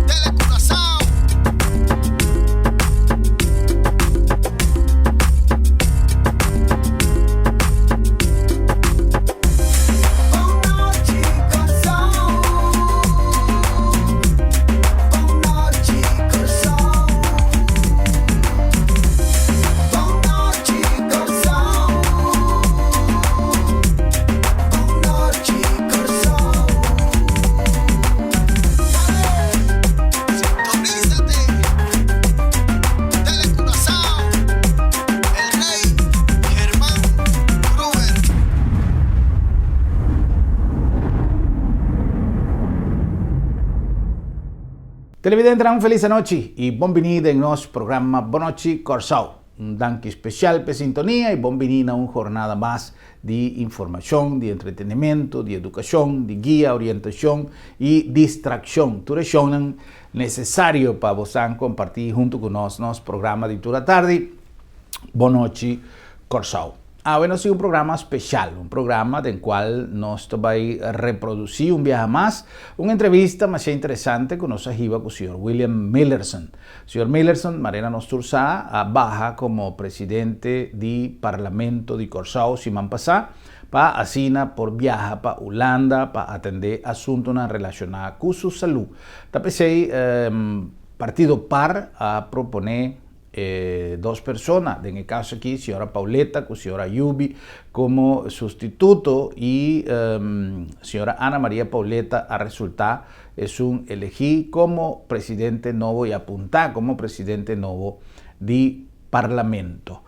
Telecuraçao. Bon nochi Kòrsou. Bon nochi Kòrsou. Bon nochi Kòrsou. Bon nochi Kòrsou. Sintonízate. Telecuraçao. El Rey Germán Gruber. Televidentenan un felis anochi y bon bini den nos programa Bonochi Kòrsou. Un danki special p'e sintonia y bon bini na un jornada mas di informacion, di entretenimento, di educacion, di guia, orientacion y distraccion. Tur e shownan necesario pa bosan comparti hunto cu nos nos programa di tur atardi Bonochi Kòrsou. Awe nos tin un programa special, un programa den cual nos ta bay reproduci un biaha mas un entrevista masha interesante cu nos a hiba cu señor William Millerson. Señor Millerson, manera nos tur sa, a baha como presidente di Parlamento di Kòrsou siman pasá pa asina por biaha pa Hulanda pa atendé asuntonan relacioná cu su salú. Ta p'esey Partido par a proponé E dos persona, den e caso aki señora Pauleta cu señora Yubi como sustituto y señora Ana Maria Pauleta a resulta esun elegi como presidente nobo y apunta como presidente nobo di Parlamento.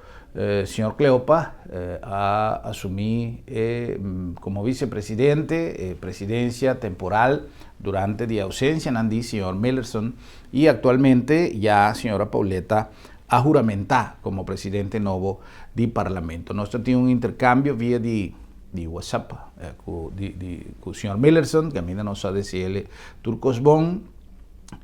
Señor Cleopa a asumi e como vicepresidente e presidencia temporal durante di ausencianan di señor Millerson Y actualmente ya señora Pauleta a huramenta como presidente nobo di Parlamento. Nos ta tin un intercambio via di di WhatsApp cu di di cu señor Millerson caminda nos a desiele tur cos bon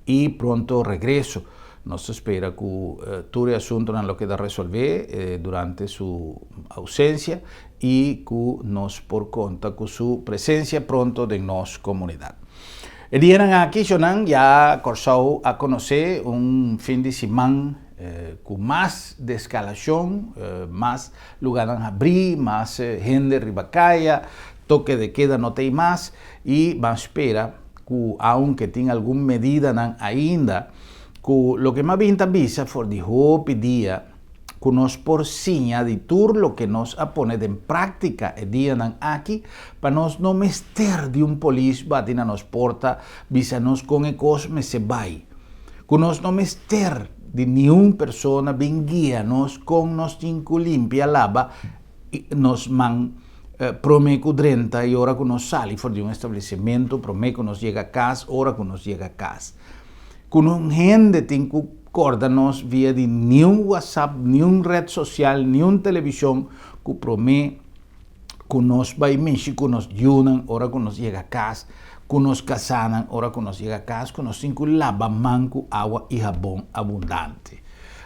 y pronto regreso. Nos ta spera cu tur e asuntonan lo keda resolve durante su ausencia y cu nos por conta cu su presencia pronto den nos comunidad. E dianan aki shonnan ya Kòrsou a konosé un fin di siman ku mas deskalashon, mas lugánan habrí, mas hende riba kaya, toke de keda no ta ei mas i ban spera ku aunke tin algun medidanan ainda ku loke m'a bin ta bisa for di hopi dia, ku nos por siña di tur loke nos a pone den práktika e dianan aki pa nos no mester di un polis bati na nos porta bisa nos kon e kos mester bai. Ku nos no mester di niun persona bin guia nos kon nos tin ku limpia laba nos man promé ku drenta i ora ku nos sali for di un establesimentu, promé ku nos yega kas, ora ku nos yega kas. Ku un hende tin ku kòrda nos via di niun whatsapp, niun ret sosial, niun televishon ku promé ku nos bai mishi ku nos yunan ora ku nos yega kas, ku nos kasánan ora ku nos yega kas, ku nos tin ku laba man ku awa i habon abundante.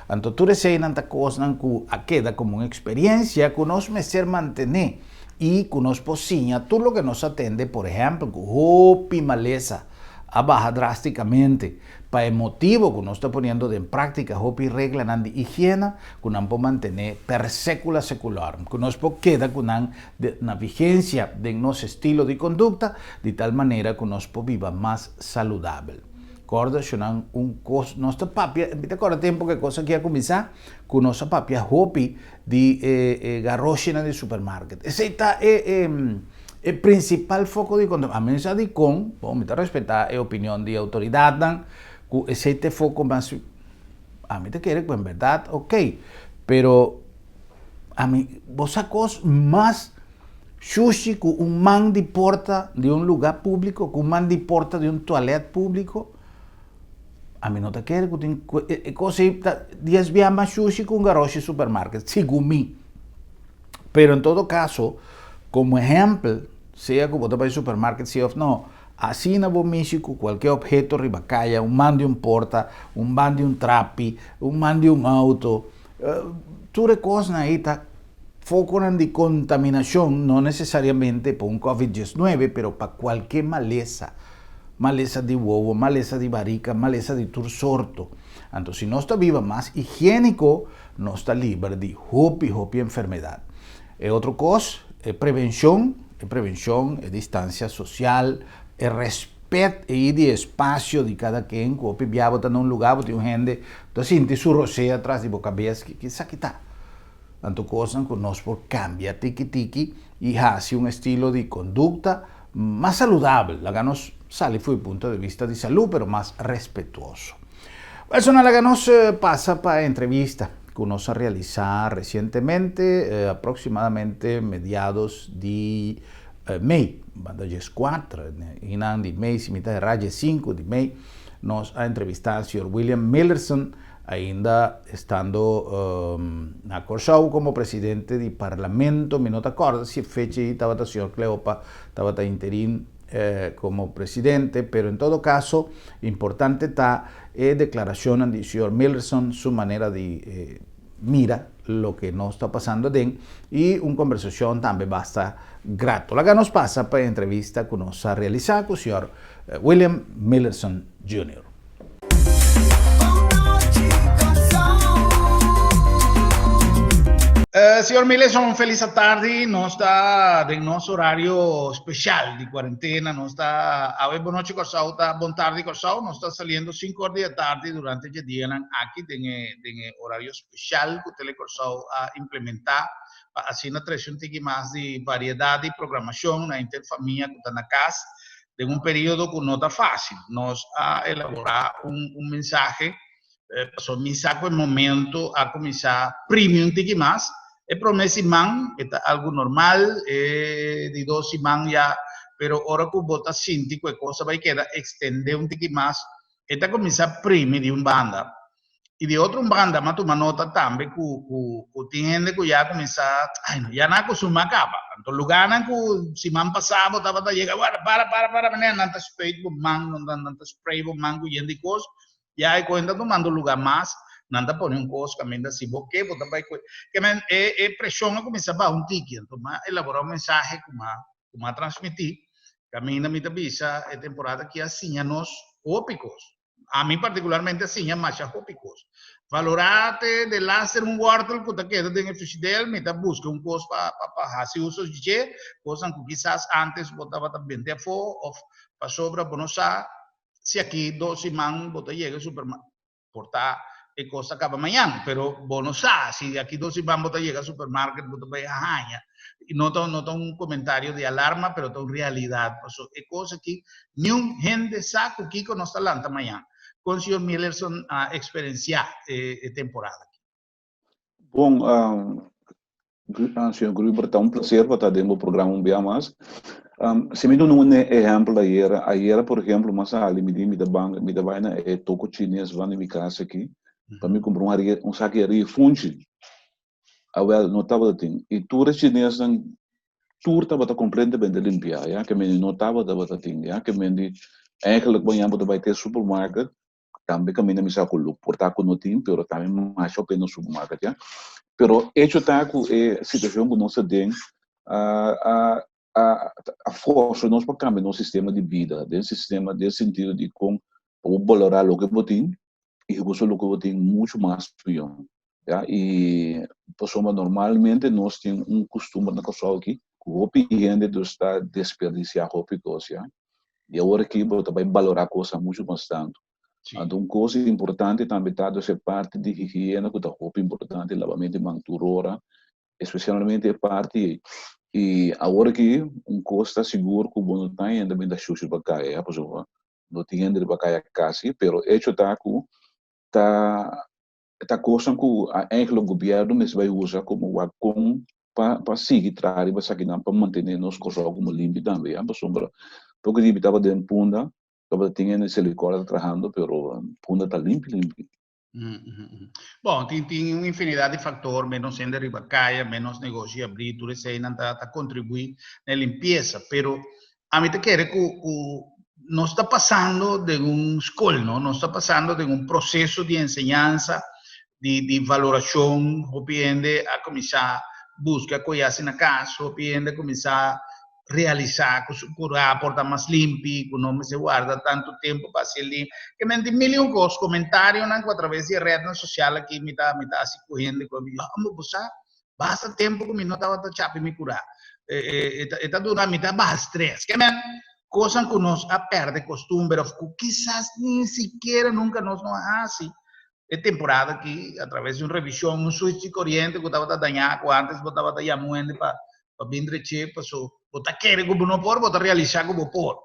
Anto tur eseinan ta kosnan ku a keda komo un eksperensia ku nos mester mantené i ku nos por siña tur loke nos a tende, por ehèmpel ku hopi malesa a baha drásticamente pa e motibo cu nos ta poniendo den práctica hopi reglanan di higiena cu nan por mantene per secula seculorum, cu nos por keda cu nan na vigencia den nos estilo di conducta di tal manera cu nos por biba mas saludabel. Corda shunan un cos, nos ta papia, mi ta corda tempo cu e cos aki a cuminsa, cu nos a papia hopi di e garoshinan di supermarket. Esey ta e e principal foco di contaminacion. A mi sa dicon, bon mi ta respeta e opinion di autoridadnan cu esey ta e foco mas, ami ta kere cu en berdad ok, pero ami bo sa cos mas shushi cu un man di porta di un lugar publico, cu un man di porta di un toilet publico. Ami no ta kere ku tin e kos ei ta dies bia mas shushi ku un garoshi supermarket, segun mi. Pero en todo kaso, komo ehèmpel, sea ku bo ta bai supermarket si òf no, asina bo mishi ku kualke opheto riba kaya, un man di un porta, un man di un trapi, un man di un outo, tur e kosnan ei ta fokonan di kontaminashon, no nesesariamente pa un covid diesnuebe, pero pa kualke malesa. Malesa di wowo, malesa di barika, malesa di tur sorto. Anto si nos ta biba mas higiéniko, nos ta liber di hopi hopi enfermedat. E otro kos, e prevenshon, e prevenshon, e distansia sosial, e rèspèt ei di espasio di kada ken, ku hopi bia bo ta na un lugá, bo tin un hende ta sinti su rosea tras di bo kabes, ki esaki ta? Anto kosnan ku nos por kambia tiki tiki i hasi un estilo di kondukta mas saludabel, laga nos sali for e punto di vista di salú pero mas respetuoso. Personal laga nos pasa pa e entrevista ku nos a realisá resientemente, aproksimadamente mediados di mei, banda dieskuater, einan di mei, si mi ta erá diesinku di mei, nos a entrevistá señor William Millerson, Ainda estando na Kòrsou komo presidente di parlamento, mi no ta kòrda si e fecha ei tabata señor Cleopa tabata interin komo presidente, pero en todo kaso importante ta e deklarashonnan di señor Millerson, su manera di mira loke nos ta pasando aden i un kombersashon tambe basta grato. Laga nos pasa pa e entrevista ku nos a realisá ku señor William Millerson Junior. Señor Mileson, feliz atardi. Nos ta den nos horario special di cuarentena. Nos ta awe bon nochi Kòrsou ta bon tardi Kòrsou. Nos ta saliendo 5 or di atardi durante dje dianan aki den e den e horario special ku Tele Kòrsou a implementá pa asina trese un tiki mas di variedad di programashon na henter famia ku ta na kas. Den un periodo ku no ta fásil, nos a elaborá un un mensahe, pasobra mi sa ku e momento a kuminsá primi un tiki mas. E promé siman e ta algu normal, e di dos siman ya, pero ora ku bo ta sinti ku e kos a bai keda ekstendé un tiki mas, e ta kuminsá primi di un banda. I di otro un banda m'a tuma nota tambe ku ku ku tin hende ku ya a kuminsá, ai no, ya nan a kustumá kaba. Anto lugánan ku siman pasá bo tabata yega, wara, para, para, para, manera nan ta spuit bo man, nan ta nan ta spray bo man ku yen di kos, ya e kos ta tumando lugá mas, nan ta pone un kos kaminda si bo ke bo ta bai kue. Ke men e e preshon a kuminsá baha un tiki, anto m'a elaborá un mensahe ku m'a ku m'a transmití, kaminda mi ta bisa e temporada aki a siña nos hopi kos. Ami partikularmente a siña masha hopi kos. Valorá te de laster un wòrtel ku ta keda den e frishidel, mi ta buska un kos pa pa hasi uso di dje, kosnan ku kisas ántes bo tabata bende afó òf pasobra bo no sa si aki dos siman bo ta yega e supermarket, por ta e kos ta kaba mañan, pero bo no sa si aki dos siman bo ta yega supermarket bo ta bai a haña. I no ta no ta un komentario di alarma, pero ta un realidat, paso e kos aki niun hende sa ku kiko nos ta lanta mañan. Kon señor Millerson a eksperensiá e temporada aki? Bon, señor Gruber, ta un placer pa ta den bo programa un bia mas. Si mi duna un ehempel ayera, ayera por ehemplo mi a sali mi di mi ta ban mi ta bai na e toko chines van di mi kas aki pa mi kumpra un aria un saki aria funchi. Awel no tabata tin i tur e chinesnan tur tabata completamente limpia ya ke mende no tabata tabata tin ya ke mende eigenlijk mañana bo ta bai te supermarket Tambe kaminda mi sa ku lo por ta ku no tin, pero tambe masha hopi na supermarket ya. Pero hecho ta ku e situashon ku nos ta den a a a a forsa nos pa kambia nos sistema di bida, den sistema den sentido di kon pa bo balorá loke bo tin i usa loke bo tin muchu mas mihó ya. I pasobra normalmente nos tin un kustumber na Kòrsou aki ku hopi hende dus ta desperdisiá hopi kos ya. I awor aki bo ta bai balorá kosnan muchu mas tantu. Anto un kos importante tambe ta dus e parti di higiena ku ta hopi importante, labamentu di man tur ora, espesialmente e parti ei. I awor aki un kos ta sigur ku bo no ta hende benta shushu pa kaya ya, pasobra no tin hende riba kaya kasi, pero echo ta ku ta ta kosnan ku eigenlijk gobièrnu mester bai usa komo wak kon pa pa sigui traha riba esakinan pa mantené nos Kòrsou komo limpi tambe ya pasobra poco di mi tabata den Punda tabata tin hende Selikor ta trahando pero Punda ta limpi limpi. Bon, tin tin un infinidat di faktor, menos hende riba kaya, menos negoshi abrí, tur eseinan ta ta kontribuí na e limpiesa, pero ami ta kere ku ku nos ta pasando den un skol, no? Nos ta pasando den un proseso di enseñansa, di di valorashon. Hopi hende a kuminsá buska ku e hasi na kas, hopi hende a kuminsá realisá ku su kurá por ta mas limpi, ku no mester warda tantu tempu pa hasié limpi. Ke men tin mil i un kos, komentarionan ku atraves di e retnan sosial aki mi ta mi ta hasi ku hende ku a bisa, Homber, bo sa, basta tempu ku mi no tabata chapi mi kurá. E ta e ta duna mi ta baha stres. Ke men, kosnan ku nos a pèrdè kostumber òf ku kisas ni sikiera nunka nos no a hasi, E temporada aki, a traves di un revishon, un switch di koriente ku tabata dañá ku ántes bo tabata yama un hende pa pa bin drech'é, paso bo ta kere ku bo no por, bo ta realisá ku bo por.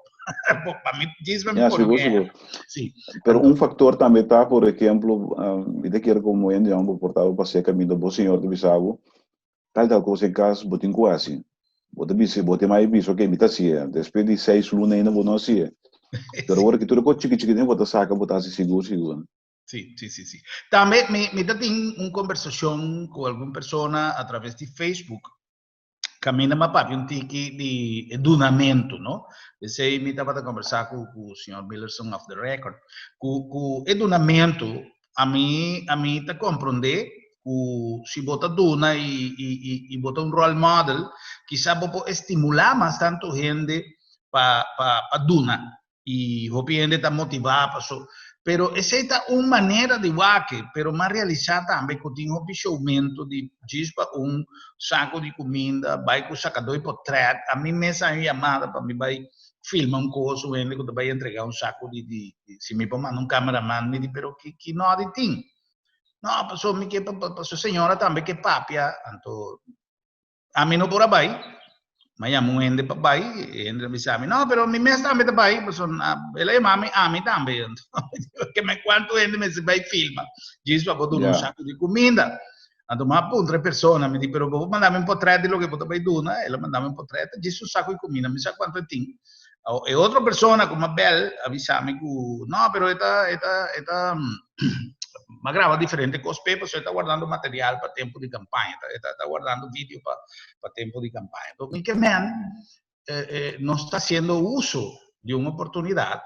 Pa mi, djis pa mi Ya, pone un sigur, sigur. ehèmpel. Sí. Pero un faktor tambe ta, por ehemplo, mi ta kere komo hende yòn bo por ta bo pas'é kaminda bo señor ta bisa bo, tal tal kos den kas bo tin ku hasi. Bo ta bisa, bo tin mai bisa, ok, mi ta hasié. Despues di seis luna ainda bo no hasié. Pero ora ki tur e kos chiki chiki den bo ta saka bo ta hasi sigur sigur. Sí, sí, sí, sí. Tambe mi, mi ta tin un conversacion cu algun persona a través di Facebook. Caminda m'a papia un tiki di e dunamento, no? Esey mi tabata conversa cu, cu señor Millerson off the record. Cu, cu e dunamento, a mi, a mi ta comprende cu si bo ta duna y, y, y, y bo ta un role model, quizá bo por estimula mas tanto hende pa, pa, pa duna. I hopi hende ta motivá paso. Pero esei ta un manera di wak, pero m'a realisá tambe ku tin hopi showmentu di djis pa un saku di kuminda, bai ku sakadó i potrèt. Ami mes a haña un yamada pa mi bai filma un kos, un hende ku ta bai entregá un saku di di si mi por manda un cameraman, mi di pero ki ki nodi tin? No, paso mi ke paso señora tambe ke papia, anto Ami no por a bai, m'a yama un hende pa bai, e hende ta bisa mi, no, pero mi mes tambe ta bai, pasobra el a yama mi, ami tambe. Ke men kuantu hende mester bai filma djis pa bo duna un saku di kuminda. Anto m'a puntra e persona, mi di, pero bo por manda mi un potrèt di loke bo ta bai duna? El a manda mi un potrèt, djis un saku di kuminda, mi sa kuantu e tin. E otro persona ku m'a bèl a bisa mi ku, no, pero e ta, e ta, e ta, m'a graba diferente kos p'e, pasobra e ta wardando material pa tempu di kampaña, e ta, ta wardando video pa, pa tempu di kampaña. Enton, mi ke men, nos ta hasiendo uso di un oportunidat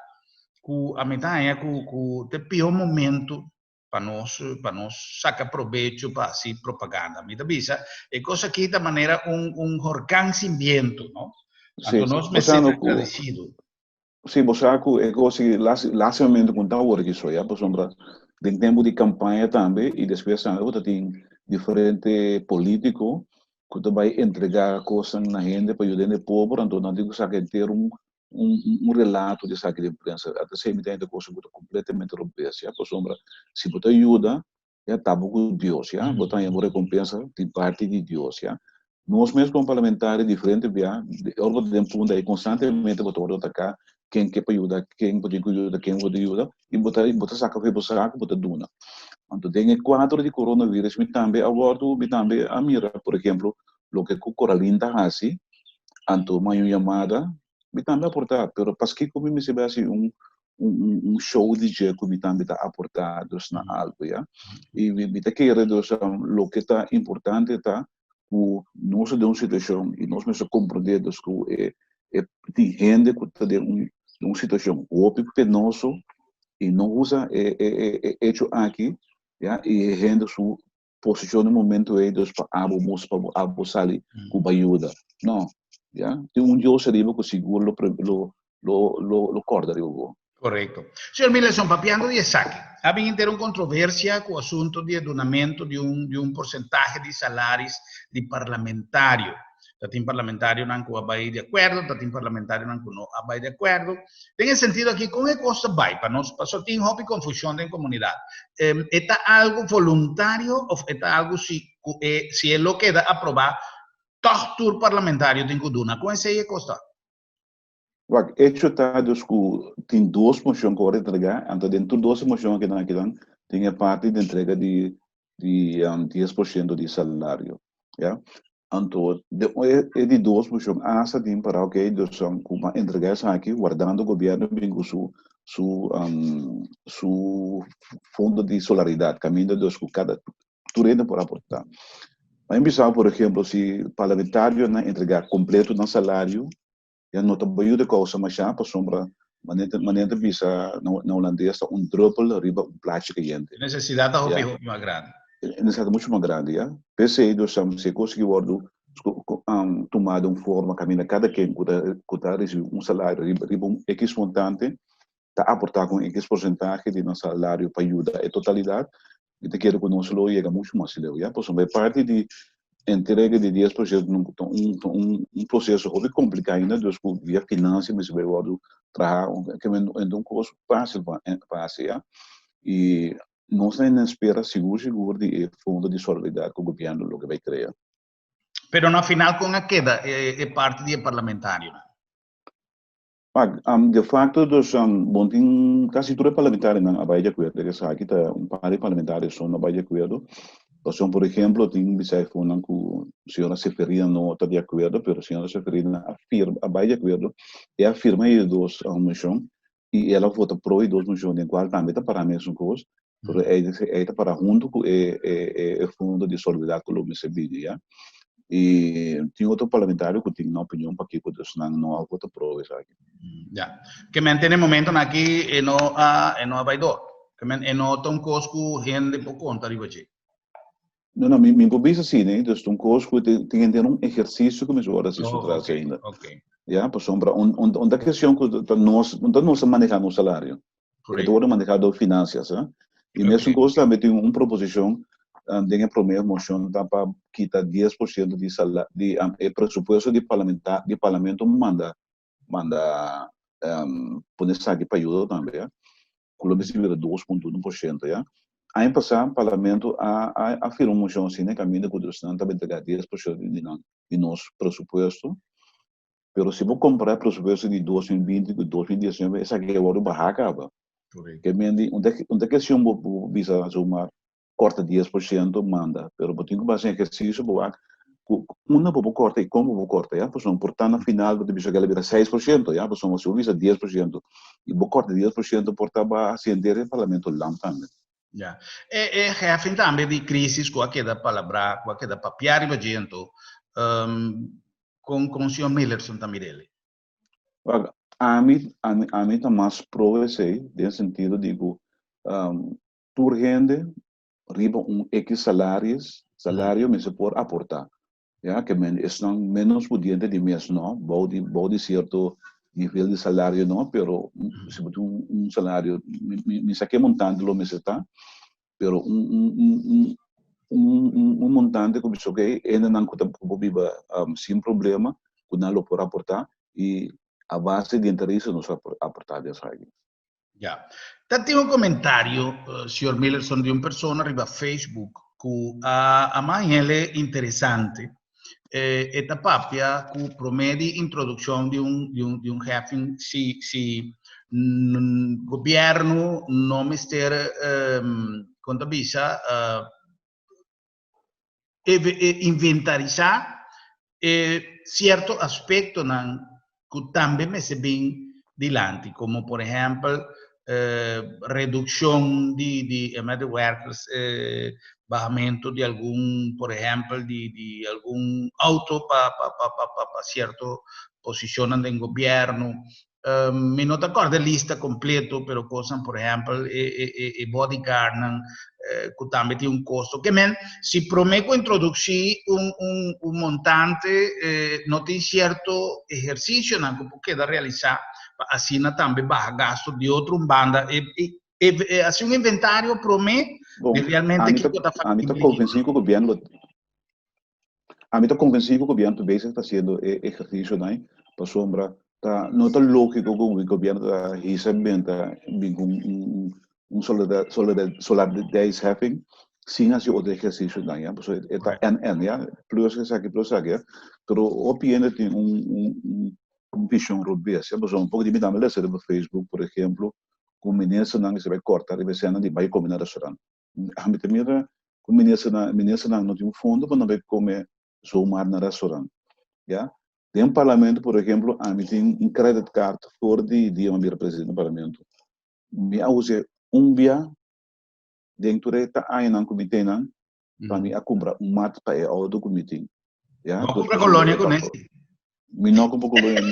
ku a mi ta haña ku, ku ta e pió momento pa nos, pa nos saka probecho pa hasi propaganda. Mi ta bisa, e kos aki ta manera un, un horkan sin biento, no? Sí, Anto nos mester pasando ta ku, agradesido. sí, bo sa ku e kos aki lastimamente ku ta awor aki so, ya, pasobra den tempu di kampaña tambe i despues tambe bo ta tin diferente polítiko ku ta bai entregá kosnan na hende pa yuda hende pober, anto nan tin ku saka henter un un relato di esaki den prensa. Ata esei mi ta hende cosa cu ta completamente robes, ya. Pasobra si bo ta yuda, ya, ta bo cu Dios, ya. Bo ta haña bo recompensa di parti di Dios, ya. Nos mes como parlamentario diferente bia, ora bo ta den punta ei constantemente bo ta wordo ataca, ken ke pa yuda, ken bo tin cu yuda, ken bo ta yuda, y bo ta bo ta saca for bo saco bo ta duna. Anto den e cuadro di coronavirus mi tambe a wordo, mi tambe a mira, por ejemplo, loke cu Coralin ta haci, Anto mi haña un yamada, mi tambe aportá, pero paskiko mi mester bai hasi un un un show di dje ku mi tambe ta aportá dus na algu, ya. I mi mi ta kere dus loke ta importante ta ku nos ta den un situashon i nos mester komprondé dus ku e e tin hende ku ta den un un situashon hopi penoso i no usa e e e echo aki, ya, i e hende su posicion den momento ei dus pa abo mus pa abo sali cu bo ayuda no ya tin un Dios ariba cu sigur lo lo lo lo lo corda riba bo. Correcto. Señor Mileson, papiando di esaki, a bin henter un controversia cu asunto di e dunamento di un di un porcentahe di salaris di parlamentario. Ta tin parlamentarionan cu a bay di acuerdo, ta tin parlamentarionan cu no a bay di acuerdo. Den e sentido aki, con e cos ta bay pa nos? Pasobra tin hopi confusion den comunidad. E ta algo voluntario of e ta algo si cu e si e lo keda aproba, toch tur parlamentario tin cu duna? Con esey e cos ta? Wak, hecho ta dus cu tin dos mocion cu ora entrega, anto den tur dos e mocion akinan akinan tin e parti di entrega di di 10% di salario, ya. Anto de e di dos mocion hasta tin para ok, dus cu ban entrega esaki wardando gobierno bin cu su su su fondo di solidaridad, caminda dus cu cada tur hende por aporta. Ma mi bisa por ehemplo si parlamentarionan entrega completo nan salario ya no ta bayuda causa masha pasobra manera ta bisa na holandes ta un druppel riba un plachi cayente. E necesidad ta hopi hopi mas grandi. E necesidad ta mucho mas grandi ya. P'esey dus si e cos aki wordo tuma un forma kaminda kada ken ku ta risibí un salario riba un X montante ta aportá ku un X porsentahe di nan salario pa yuda e totalidat, mi ta kere ku nos lo yega muchu mas leu, ya. Pasobra e parti di entrega di 10% ta un proseso hopi kompliká ainda, dus ku via finansia mester bai wòrdu traha, ke men no ta un kos fásil pa hasi, ya. I nos ta na espera sigur sigur di e fondo di solidaridat ku gobièrnu lo ke bai krea. Pero na final kon a keda e parti di e parlamentarionan? Pak, de facto dus bon tin casi tur e parlamentarionan a bai di acuerdo cu esaki, ta un par di parlamentario so no a bai di acuerdo. Pasobra por ehemplo tin bisaifonan cu señora Seferina no ta di acuerdo, pero señora Seferina a firma, a bai di acuerdo y a firma e dos mocion y el a vota pro e dos mocion den cual tambe ta para mesun cos, pero ey ta para hunto cu e fondo di solidaridad cu lo mester bini ya. Y tin otro parlamentario cu tin nan opinion pakico dus nan no a vota pro esaki. Ya. Ke men tin e momentonan aki e no a e no a bay door. Ke men e no ta un cos cu hende por conta riba dje. No, no, mi por bisa así, ne? Dus un cos cu tin henter un ehercicio cu mester worde haci su tras ainda. Ya, pasobra un ta cuestion cu ta nos, un ta nos ta maneha nos salario. E ta worde maneha door financias, eh. Y mesun cos tambe tin un proposicion den e prome mocion ta pa kita 10% di sala, di e presupuesto di parlamenta, di parlamento manda, manda pone esaki pa yuda tambe, ya. Ku lo mester bira 2.1%, ya. Aña pasá parlamento a a firma un mocion asina kaminda ku nan ta entrega 10% di nan di nos presupuesto. Pero si bo kompara e presupuesto di 2020 ku 2019 esaki a wòrdu bahá kaba. Ke men di un ta kestion bo bo bisa zomaar kòrta 10% manda, pero bo tin ku hasi ehersisio bo wak ku unda bo por kòrta i kon bo por kòrta, ya. Pasobra por ta na final bo ta bisa ke a bira 6%, ya. Pasobra si bo bisa 10% i bo kòrta 10% por ta bo a hasi henter e parlamento lam tambe. Ya. E hefing tambe di crisis ku a keda palabrá, ku a keda papiá riba dje anto, kon kon señor Millerson ta mir'el? Wak, ami, ami, ami ta mas pro esei den sentido di ku tur hende riba un X salaris, salario mester por aporta. Ya, ke men esnan menos pudiente di mes no, bou di, bou di cierto nivel di salario no, pero si bo tin un, un salario, mi, mi, mi sa ke montante lo mester ta, pero un, un, un, un, un, un, un montante ku bisa ok, hendenan ku ta, ku por biba sin problema, ku nan lo por aporta, i a base di interesa nos a aporta di esaki. Ya. Ta tin un comentario, señor Millerson, di un persona riba Facebook cu a a manhele interesante. E ta papia cu prome di introduccion di un di un di un heffing si si gobierno no mester con ta bisa inventarisa e cierto aspectonan cu tambe mester bin dilanti, como por ehempel reduccion di di medewerkers, bahamento di algun por ehempel di di algun auto pa pa pa pa pa cierto posicionnan den gobierno. Mi no ta kòrda e lista kompleto, pero kosnan, por ehèmpel, e e e e bodyguardnan ku tambe tin un kosto. Ke men, si promé ku introdusí un un un montante no tin sierto ehersisionan ku por keda realisá pa asina tambe baha gasto di otro un banda. E e e hasi un inventario promé Bon, di realmente ami ta kiko ta ami ta faktible i kiko konvensí no. ku gobièrnu lo Ami ta konvensí ku gobièrnu ta bezig ta hasiendo e ehersisio-nan pasobra ta no ta lógiko ku un gobièrnu ta hisa benta bin ku un solidariteitsheffing sin hasi otro ehersisionan ya pasobra e ta en en ya plus esaki plus esaki ya pero hopi hende tin un un vishon robes ya pasobra un poko di mi tambe lesa riba Facebook por ehemplo ku ministernan mester bai kòrta riba esena di bai kome na restaurant. Ami ta mira ku ministernan, ministernan no tin un fondo pa nan bai kome zomaar na restaurant. Ya? Den parlamento, por ehemplo, ami tin un credit card for di dia mi a bira presidente di parlamento. Mi a usa un bia den tur e ta añanan ku mi ten nan pa mi a kumpra un mat pa e auto ku mi tin. Ya? No Dus kumpra pasobra kolonia e ku ta nesi. Mi no kumpra kolonia.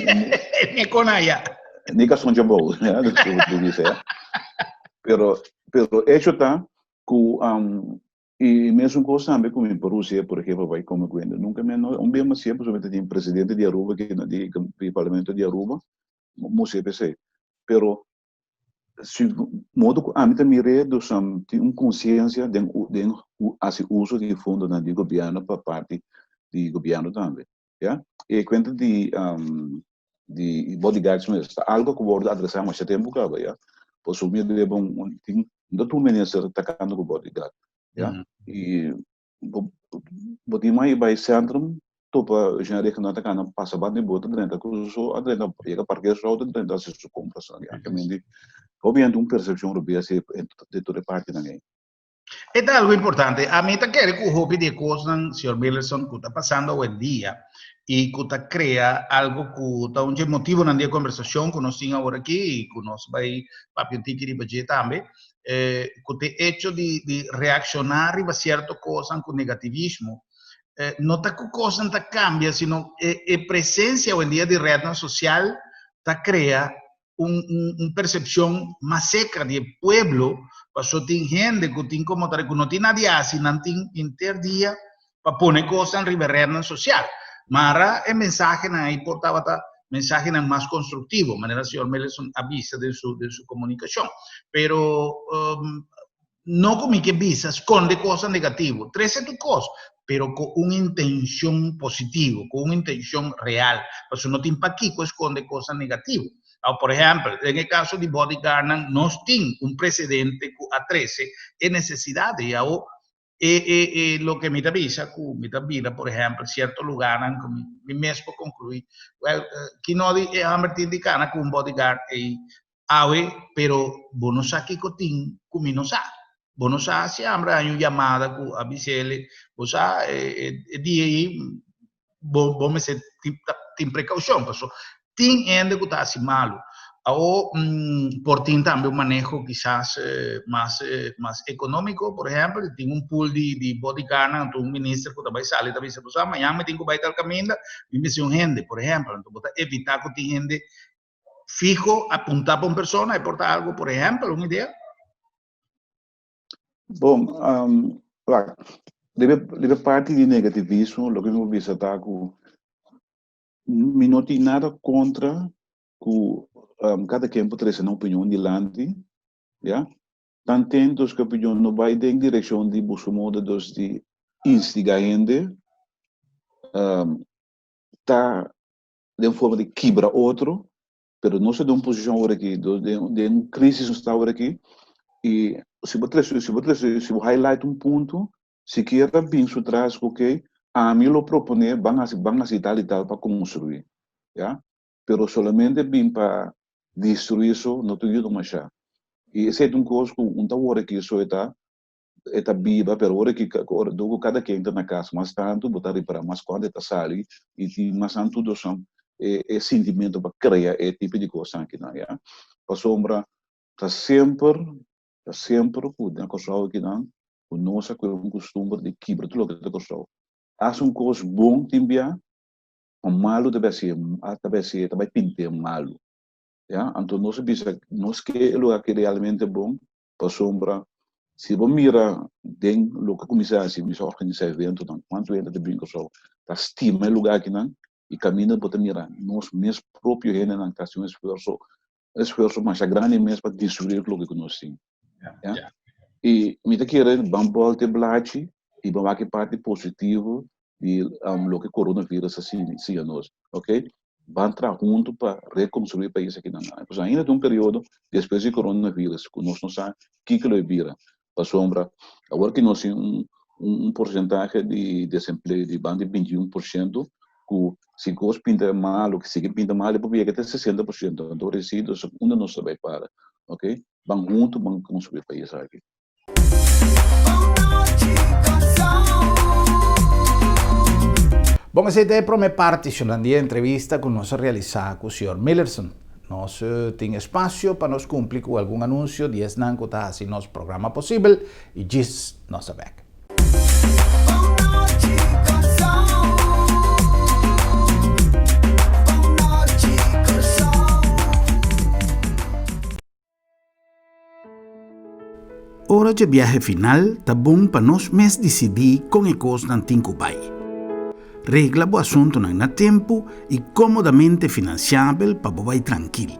Ni kon aya. Ni kason djabou, ya, dus ku bo bisa, ya. Pero, pero hecho ta ku um, I mesun kos tambe ku mi por usa, por ehempel, bai kome ku hende. Nunka mi a no, un bia mi a siempre solamente tin presidente di Aruba ki na di di parlamento di Aruba, mi usa p'esei. Pero si modo ku ami ta mir'é dus tin un konsiensia den den hasi uso di fondonan di gobièrnu pa parti di gobièrnu tambe, ya. E kuenta di di bodyguards mes ta algo ku wòrdu adresá masha tempu kaba ya. Pasobra mi riba un tin no tur minister ta kanda ku bodyguard ya. I bo bo tin mai bai centrum topa generiek nan ta kana pasa banda di bo ta drenta ku su a drenta yega parker su auto drenta hasi su compras ya. Hopi hende un persepshon robes di tur e partinan ei. E ta algo importante. Ami ta kere ku hopi di e kosnan, señor Millerson, ku ta pasando awendia i ku ta krea algo ku ta un dje motivonan di e kombersashon ku nos tin awor aki i ku nos bai papia un tiki riba dje tambe, ku ta e echo di di reakshoná riba sierto kosnan ku negativismo. No ta ku kosnan ta kambia, sino e e presensia awendia di retnan sosial ta krea un, un, un percepcion mas seca di e pueblo, paso tin hende cu tin como tare cu no tin nada di haci, nan tin henter dia pa pone cosnan riba e rednan social. Mara e mensahenan ey por tabata mensahenan mas constructivo, manera señor Meleson a bisa den su, den su comunicacion. Pero um, no cu mi ke bisa sconde cosnan negativo, trece tu cos, pero cu un intencion positivo, cu un intencion real, pasobra no tin pakico sconde cosnan negativo. Awo, por ehempel, den e caso di bodyguardnan, nos tin un precedente cu a trece e necesidad y awo e, e, e loke mi ta bisa cu mi ta bira, por ehempel, cierto lugarnan cu mi, mi mes por conclui, well, ki no di e homber tin di cana cu un bodyguard ey Awe, pero bo no sa kiko tin ku mi no sa. Bo no sa si hamber a haña un yamada ku a bis'el, bo sa e dia ei bo bo mester tin tin prekoushon paso tin hende ku ta hasi malu. Awo por tin tambe un maneho kisas mas mas ekonómiko, por ehèmpel tin un pool di di bodyguardnan anto un minister ku ta bai sali ta bisa bo sa mañan mi tin ku bai tal kaminda mi mester un hende, por ehèmpel, anto bo ta evitá ku tin hende fijo apunta pa un persona, e por ta algo, por ehempel, un idea? Bon, um, wak, riba, riba parti di negativismo, loke mi por bisa ta ku mi no tin nada kontra ku um, kada ken por trese nan opinion dilanti, ya. Tanten dus ku opinion no bai den direkshon di buska moda dus di instiga hende, um, ta den forma di kibra otro, pero nos ta den un posicion awor aki, den den un crisis nos ta awor aki, y si bo trece, si bo trece, si bo highlight un punto, sikiera bin su tras cu ok, ami lo propone ban haci, ban haci tal y tal pa construi, ya, pero solamente bin pa destrui so no ta yuda masha, y esey ta un cos cu un ta wor aki so e ta e ta biba, pero ora ki ora dor ku kada ken ta na kas mas tantu bo ta ripará mas kuantu e ta sali i tin mas tantu doson e e sintimentu pa krea e tipo di kosnan akinan ya. Pasobra ta semper ta semper ku na Kòrsou akinan ku nos a kohe un kustumber di kibra tur loke ta Kòrsou. Hasi un kos bon tin bia, ma malu ta bai hasié ta bai hasié ta bai pint'é malu ya. Anto nos a bisa nos ke e lugar aki realmente bon Pasobra si bo mira den loke ku mi sa hasi, mi sa organisá eventonan, kuantu hende ta bin Kòrsou ta stima e lugá akinan i kaminda bo ta mira nos mes propio hendenan ta hasi un esfuerso, un esfuerso masha grandi mes pa destruir loke ku nos tin. Ya. I mi ta kere ban bòlta e blachi i ban wak e parti positivo di loke coronavirus a siña nos, ok? Ban traha huntu pa reconstrui e pais aki nan. Pasobra ainda tin un periodo despues di coronavirus cu nos no sa kico lo e bira. Pasobra awor ki nos tin un un porcentahe di desempleo di banda di 21% cu si cos pinta malo, sigui pinta malo e por yega te 60%. Anto residuos unda nos ta bay para, ok? Ban huntu ban construi e pais aki. Bon, esei ta e prome parti shonnan di e entrevista ku nos a realisá ku señor Millerson. Nos tin espasio pa nos kumpli ku algun anunsio di esnan ku ta hasi nos programa posibel i djis nos ta bèk. Ora dje biahe final ta bon pa nos mes disidí kon e kosnan tin ku bai. Regla bo asuntunan na tempu i kómodamente finansiabel pa bo bai trankil.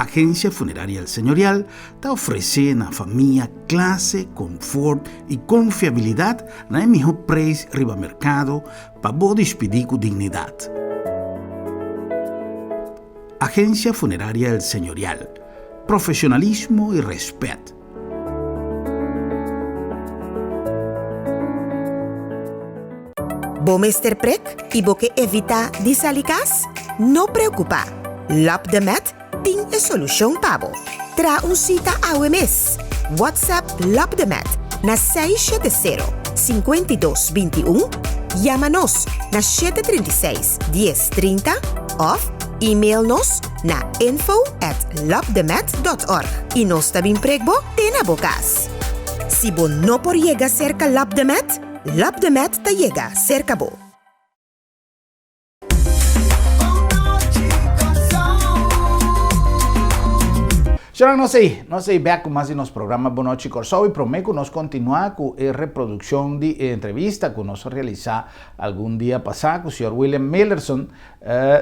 Agensia Funeraria El Señorial ta ofresé na famia klase, konfort i konfiabilidat na e mihó preis riba merkado pa bo dispidí ku dignidat. Agensia Funeraria El Señorial, Profesionalismo y respet. Bo mester prek y bo ke evita di sali cas? No preocupa, Lab de Med tin e solucion pa bo. Traha un cita awe mes! WhatsApp Lab de Med na 670 52 21, yama nos na 736 10 30 of email nos na info at labdemed.org y nos ta bin prek bo te na bo cas. Si bo no por yega cerca Lab de Med, Lab de Med ta yega cerca bo. Señora, nos ei, nos ei bek ku mas di nos programa Bon Nochi Kòrsou i promé ku nos kontinuá ku e reprodukshon di e entrevista ku nos a realisá algun dia pasá ku señor William Millerson,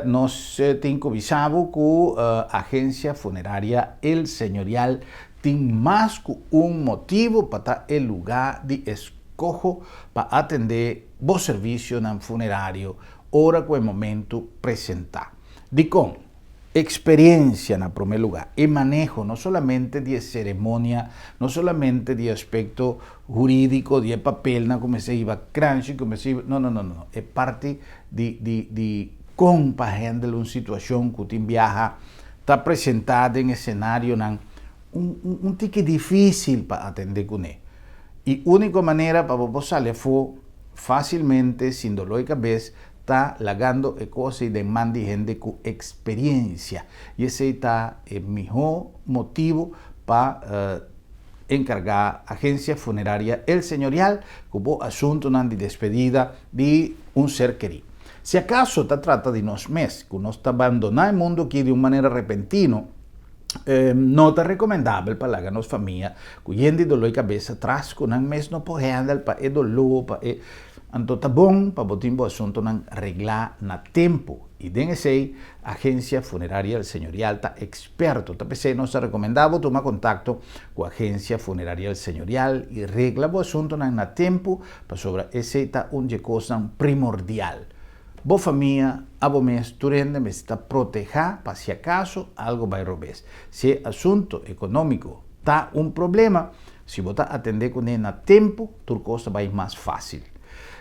nos tin ku bisa bo ku Agensia Funeraria El Señorial tin mas ku un motibu pa ta e lugá di eskoho pa atendé bo servisionan funerario ora ku e momentu presentá. Dikon? Eksperensia na promé lugá, e maneho no solamente di e seremonia, no solamente di e aspekto hurídiko, di e papelnan ku mester hiba kranshi, ku mester hiba, no, no, no, no, e parti di, di, di kon pa handle un situashon ku tin biaha ta presentá den e senarionan un, un, un tiki difísil pa atendé kuné. E úniko manera pa bo por sali afó fásilmente sin doló di kabes ta lagando e kos ei den man di hende ku eksperiensia. I esei ta e mihó motibu pa enkargá Agensia Funeraria El Señorial ku bo asuntunan di despedida di un ser kerí. Si akaso ta trata di nos mes ku nos ta bandoná e mundu akí di un manera repentino, No ta recomendabel pa laga nos famia cu yen di dolor di cabeza tras cu nan mes no por handle pa e dolor, pa e. Anto ta bon pa bo tin bo asuntonan regla na tempo y den esey Agencia Funeraria El Señorial ta experto. Ta p'esey nos ta recomenda bo tuma contacto cu Agencia Funeraria El Señorial y regla bo asuntonan na tempo pasobra esey ta un dje cosnan primordial. Bo famia, abo mes, tur hende mester ta protehá pa si akaso algo bai robes. Si e asunto ekonómiko ta un problema, si bo ta atendé kuné na tempu, tur kos ta bai mas fásil.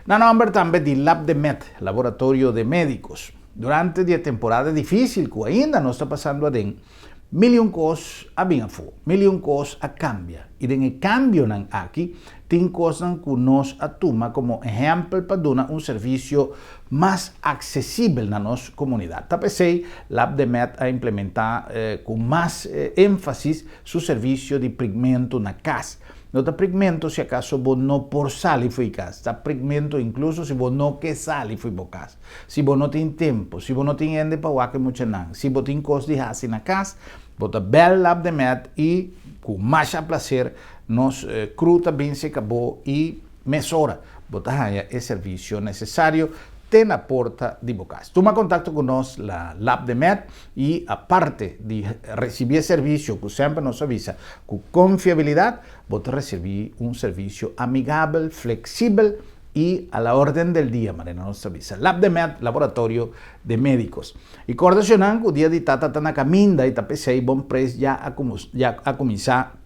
Na nòmber tambe di Labdemed, Laboratorio de Médicos. Durante di e temporada difísil ku ainda nos ta pasando aden, Mil i un kos a bin afó, mil i un kos a kambia, i den e kambionan aki tin kosnan ku nos a tuma komo ehèmpel pa duna un servisio mas aksesibel na nos komunidat. Ta p'esei Labdemed a implementá ku mas énfasis su servisio di prikmentu na kas. No ta prikmentu si akaso bo no por sali fo'i kas, ta prikmentu inkluso si bo no ke sali fo'i bo kas. Si bo no tin tempu, si bo no tin hende pa wak e muchanan, si bo tin kos di hasi na kas, bo ta bèl Labdemed i ku masha plaser nos kru ta bin seka bo i mesora bo ta haña e servisio nesesario te na porta di bo kas. Tuma kontakto ku nos la Labdemed i aparte di risibí e servisio ku semper nos a bisa ku konfiabilidat, bo ta risibí un servisio amigabel, fleksibel, i a la orden del dia, manera nos ta bisa. Labdemed, Laboratorio de Médicos. I corda shonnan cu dia di tata ta na caminda i ta p'esey Bon Prijs ya a ya a cuminsa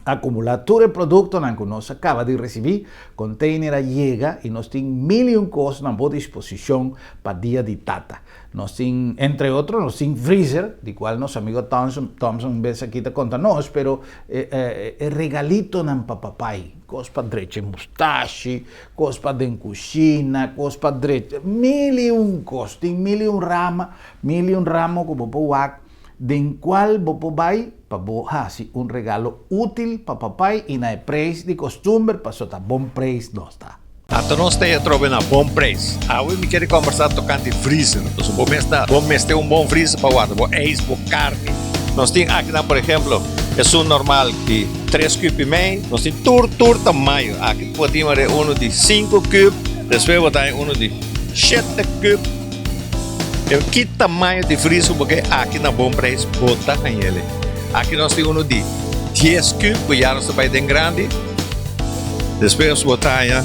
acumula tur e productonan cu nos a caba di ricibi. Container a yega i nos tin mil i un cos na bo disposicion pa dia di tata. Nos tin, entre otro, nos tin freezer, di cual nos amigo Thompson, Thompson un bes aki ta conta nos, pero e, e, e regalitonan pa papai, cos pa drecha e mustashi, cos pa den cushina, cos pa drecha, mil y un cos, tin mil y un rama, mil y un ramo cu bo por wak, den cual bo por bay pa bo haci un regalo util pa papai y na e prijs di costumber, paso ta bon prijs nos ta. Anto nos ta atrobe na bon prijs. Awe mi kere kombersá tokante vriezer. Pasobra bo mes ta, bo mester un bon vriezer pa warda bo ijs, bo karni. Nos tin akinan por ehemplo. Esun normal di tres kub i mei. Nos tin tur tur tamaño. Aki bo tin mare uno di sinku kub, despues bo ta haña uno di shete kub. E ki tamaño di vries ku bo ke aki na Bon Prijs bo ta hañ'el. Aki nos tin uno di dies kub ku ya nos ta bai den grandi. Despues bo ta haña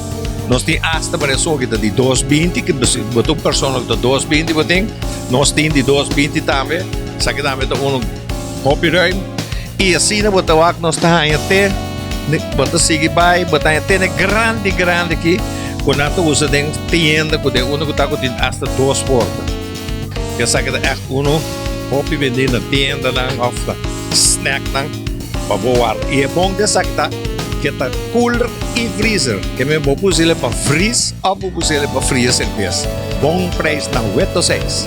nos tin asta mare esun ki ta di dos binti ki bo ta un persona ku ta dos binti bo tin. Nos tin di dos binti tambe. Esaki tambe ta uno. Hopi ruim y asina bo ta wak nos ta haña te bo ta sigui bai bo ta haña te ne grandi grandi aki ku nan ta usa den tienda ku den unda ku ta ku tin hasta dos porta. Esaki ta ègt uno hopi bendí na tiendanan òf na snacknan pa bo warda. I e bon di esaki ta ke ta cooler i freezer ke men bo pus'e pa vries òf bo pus'e pa fria serbes. Bon prijs na Weto seis.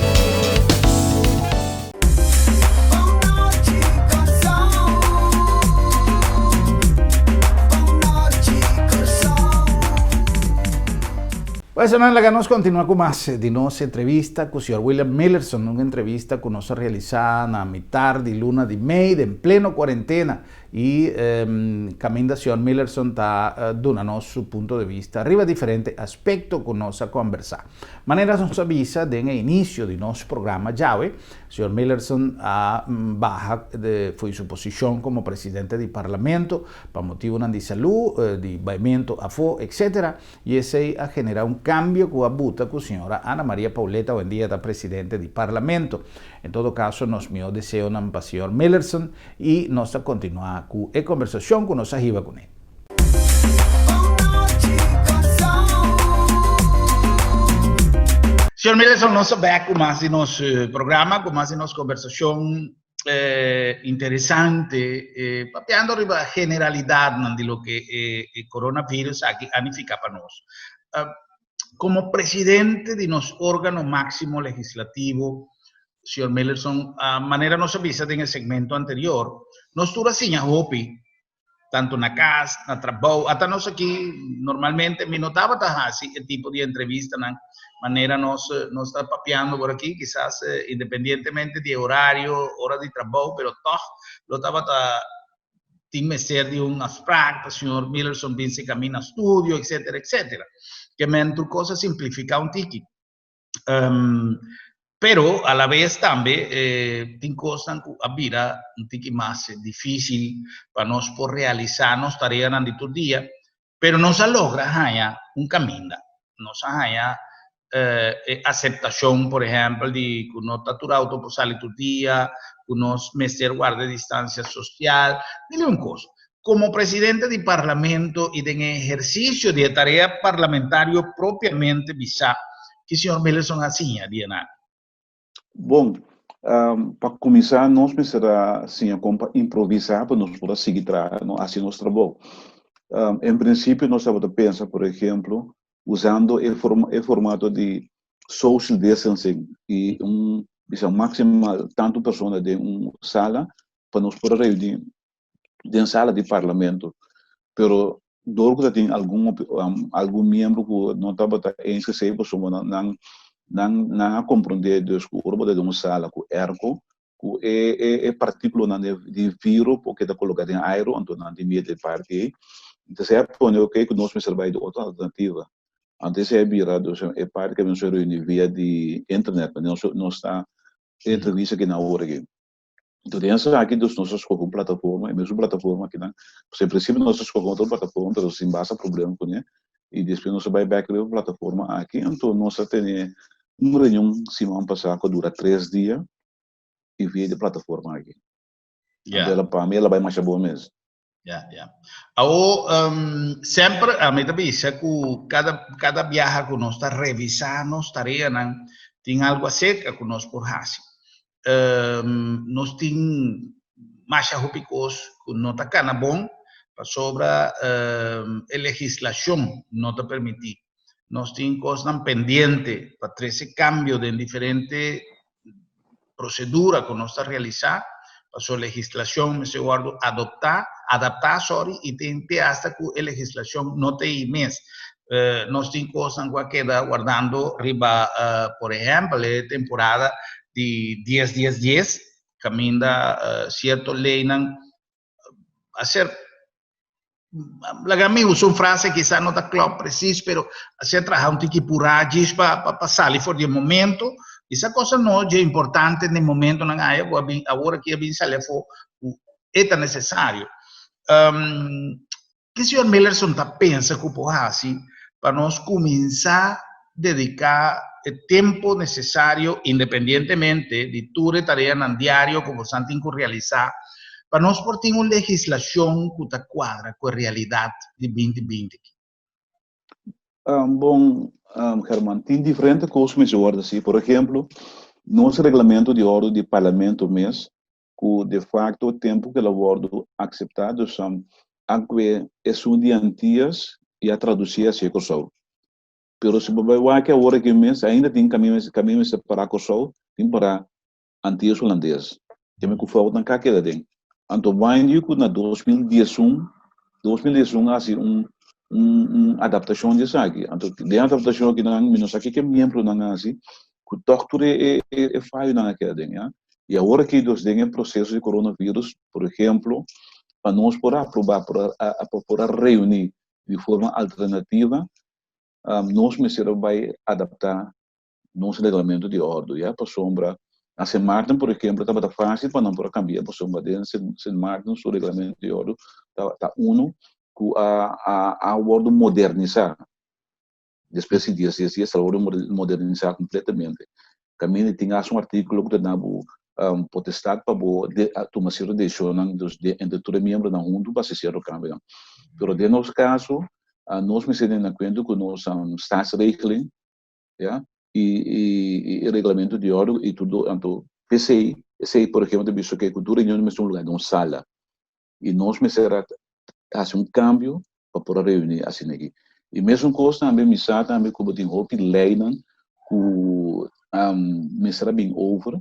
Pues nan laga nos continua cu mas di nos entrevista cu señor William Millerson, un entrevista cu nos a realisa na mitar di luna di mei den pleno cuarentena y caminda señor Millerson ta duna nos su punto de vista riba diferente aspecto cu nos a conversa. Manera nos a bisa den e inicio di nos programa djawe, señor Millerson a baha fo'i su posicion como presidente di Parlamento pa motibonan di salud, di baimento afo, etc. Y esey a genera un cambio cu a buta cu señora Ana Maria Pauletta hoendia ta presidente di Parlamento. En todo caso nos miho deseonan pa señor Millerson y nos ta continua cu e conversacion cu nos a hiba cune. Señor Millerson, nos ta bek cu mas di nos programa, cu mas di nos conversacion interesante, papiando riba generalidadnan di loke e coronavirus aki a nifica pa nos. Como presidente di nos organo maximo legislativo, señor Millerson, manera nos a bisa den e segmento anterior, nos tur a siña hopi tanto na cas, na trabou, ata nos aki normalmente mi no tabata haci e tipo di entrevistanan manera nos nos ta papiando por aki, kisas independientemente di e horario, ora di trabou, pero tog lo tabata tin mester di un afspraak pa señor Millerson bin seca mi na studio, etcetera, etcetera. Ke men tur cos a simplifica un tiki. Pero a la vez tambe tin cosnan cu a bira un tiki mas dificil pa nos por realisa nos tareanan di tur dia, pero nos a logra haña un caminda. Nos a haña e aceptacion, por ehempel, di cu no ta tur auto por sali tur dia, cu nos mester warda e distancia social, mil y un cos. Como presidente di Parlamento y den e ehercicio di e tarea parlamentario propiamente bisa, ki señor Millerson a siña di enan? Bon, pa cuminsa nos mester a siña con pa improvisa pa nos por a sigui traha, no haci nos trabou. En principio nos tabata pensa, por ehemplo, usando e formato di social distancing y un bisa maximal tanto persona den un sala pa nos por a reuni den sala di parlamento, pero dor ku ta tin algun algun miembro ku no tabata eens esei pasobra nan nan nan nan a komprondé dus ku ora bo ta den un sala ku airco ku e e e partíkulonan di di viro por keda koloká den airo anto nan tin miedu e parti ei entonces a pone oke ku nos mester bai di otro alternativa anto esei a bira dus e parti ku nos a reuni via di internet nos nos ta entrevista aki na ora aki. Entonces den esaki dus nos a scoge un plataforma, e mesun plataforma akinan, pues en principio nos a scoge otro plataforma pero sin basta problema cune y despues nos a bay bek riba e plataforma aki, anto nos a tene un reunion siman pasa cu a dura tres dia y via di e plataforma aki. Anto el a pa mi el a bay masha bon mes. Ya, ya. Awo, semper ami ta bisa ku kada, kada biaha ku nos ta revisá nos tareanan, tin algu aserka ku nos por hasi. Nos tin masha hopi kos ku no ta kana bon pasobra e legislashon no ta permití. Nos tin kosnan pendiente pa trese kambio den diferente procedura cu nos ta realisa, paso legislacion mester wordo adopta, adapta, sorry, y tin te hasta cu e legislacion no ta ey mes. Nos tin cosnan cu a keda wardando riba, por ehempel, e temporada di dies dies dies, caminda cierto leynan. A ser laga mi usa un frase quizá no ta klop precies, pero a ser traha un tiki purá djis pa pa pa sali for di e momento. Esa cosa no dje importante den momentonan aya ku a bin awor aki a bin sali afó ku e ta necesario. Ke señor Millerson ta pensa ku por hasi pa nos kuminsá dediká e tempu nesesario, independientemente di tur e tareanan diario ku bosan tin ku realisá, pa nos por tin un legislashon ku ta kuadra ku e realidat di 2020 aki? Bon, Herman, tin diferente kos ku mester wòrdu hasi. Por ehemplo, nos reglamento di òrdu di parlamento mes ku de facto tempu ku el a wòrdu akseptá, dus aunke esun di Antias i a tradusí hacia Kòrsou. Pero si bo bai wak awor aki mes, ainda tin kaminda kaminda mester pará Kòrsou, tin pará Antias Hulandes. Keme ku foutnan ka keda den. Anto mind you ku na 2011, 2011 a hasi un un un adaptashon di esaki. Anto den adaptashon akinan mi no sa kiko e miembronan a hasi, ku tòg tur e e e fayonan a keda den, ya. I awor aki nos den e proseso di coronavirus, por ehemplo, pa nos por aproba, por a por a reuni di forma alternativa, nos mester a bai adapta nos reglamento di ordo, ya, pasobra na Sint Maarten, por ehemplo, tabata facil pa nan por a cambia, pasobra den Sint Maarten su reglamento di ordo ta ta uno cu a a a wordo modernisa. Despues di dies dies dies ta wordo modernisá kompletamente. Kaminda tin hasta un artíkulo ku ta duna bo potestat pa bo tuma sierto desishonnan dus entre tur e miembronan huntu pa hasi sierto kambionan. Pero den nos kaso nos mester tene na kuenta ku nos staatsregeling ya i e reglamento di òrdu i tur anto p'esei esei por ehemplo ta bisa ku tur reunion mester un lugá den un sala i nos mester a hasi un kambio pa por a reuní asina aki. I mesun kos tambe mi sa tambe ku bo tin hopi leinan ku mester a bin over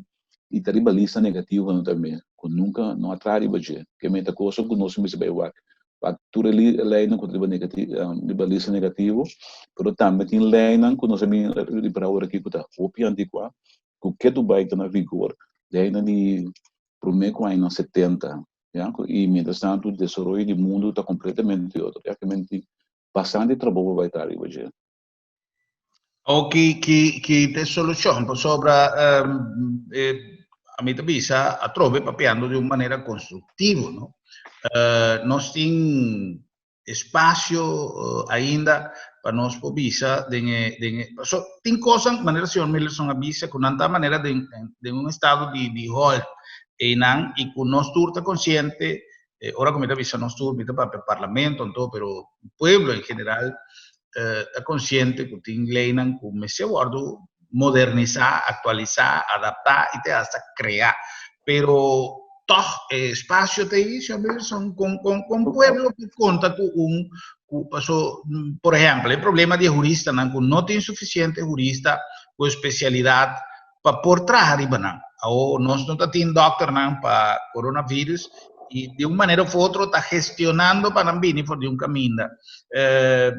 i ta riba lista negativonan tambe ku nunka no a traha riba dje. Ke meta kosa ku nos mester bai wak wak tur e leinan ku ta riba riba lista negativo, pero tambe tin leinan ku nos a bin ripará ora aki ku ta hopi antikuá ku ketu bai ta na vigor, leinan di promé ku añanan 70, ya, i mientras tantu desaroyo di mundu ta kompletamente otro, ya, ke tin bastante trabou pa bai ta riba dje. O ki ki ki ta e solushon? Pasobra ami ta bisa atrobe papiando di un manera konstruktivo, no? Nos tin espacio ainda pa nos por bisa den e den e paso tin cosnan manera señor Millerson a bisa cu nan ta manera den den un estado di di hold eynan y cu nos tur ta consciente ora cu mi ta bisa nos tur mi ta papia parlamento anto pero pueblo en general ta consciente cu tin leynan cu mester wordo modernisa, actualisa, adapta y te hasta crea. Pero toch e espacio ta ahí, señor Wilson, con, con, con pueblo que conta cu un, cu, paso, por ejemplo, e problema di juristanan, cu no tin suficiente jurista cu especialidad pa por traha riba nan. Awo nos no ta tin dokternan pa coronavirus y di un manera of otro ta gestionando pa nan bini for di un caminda. Eh,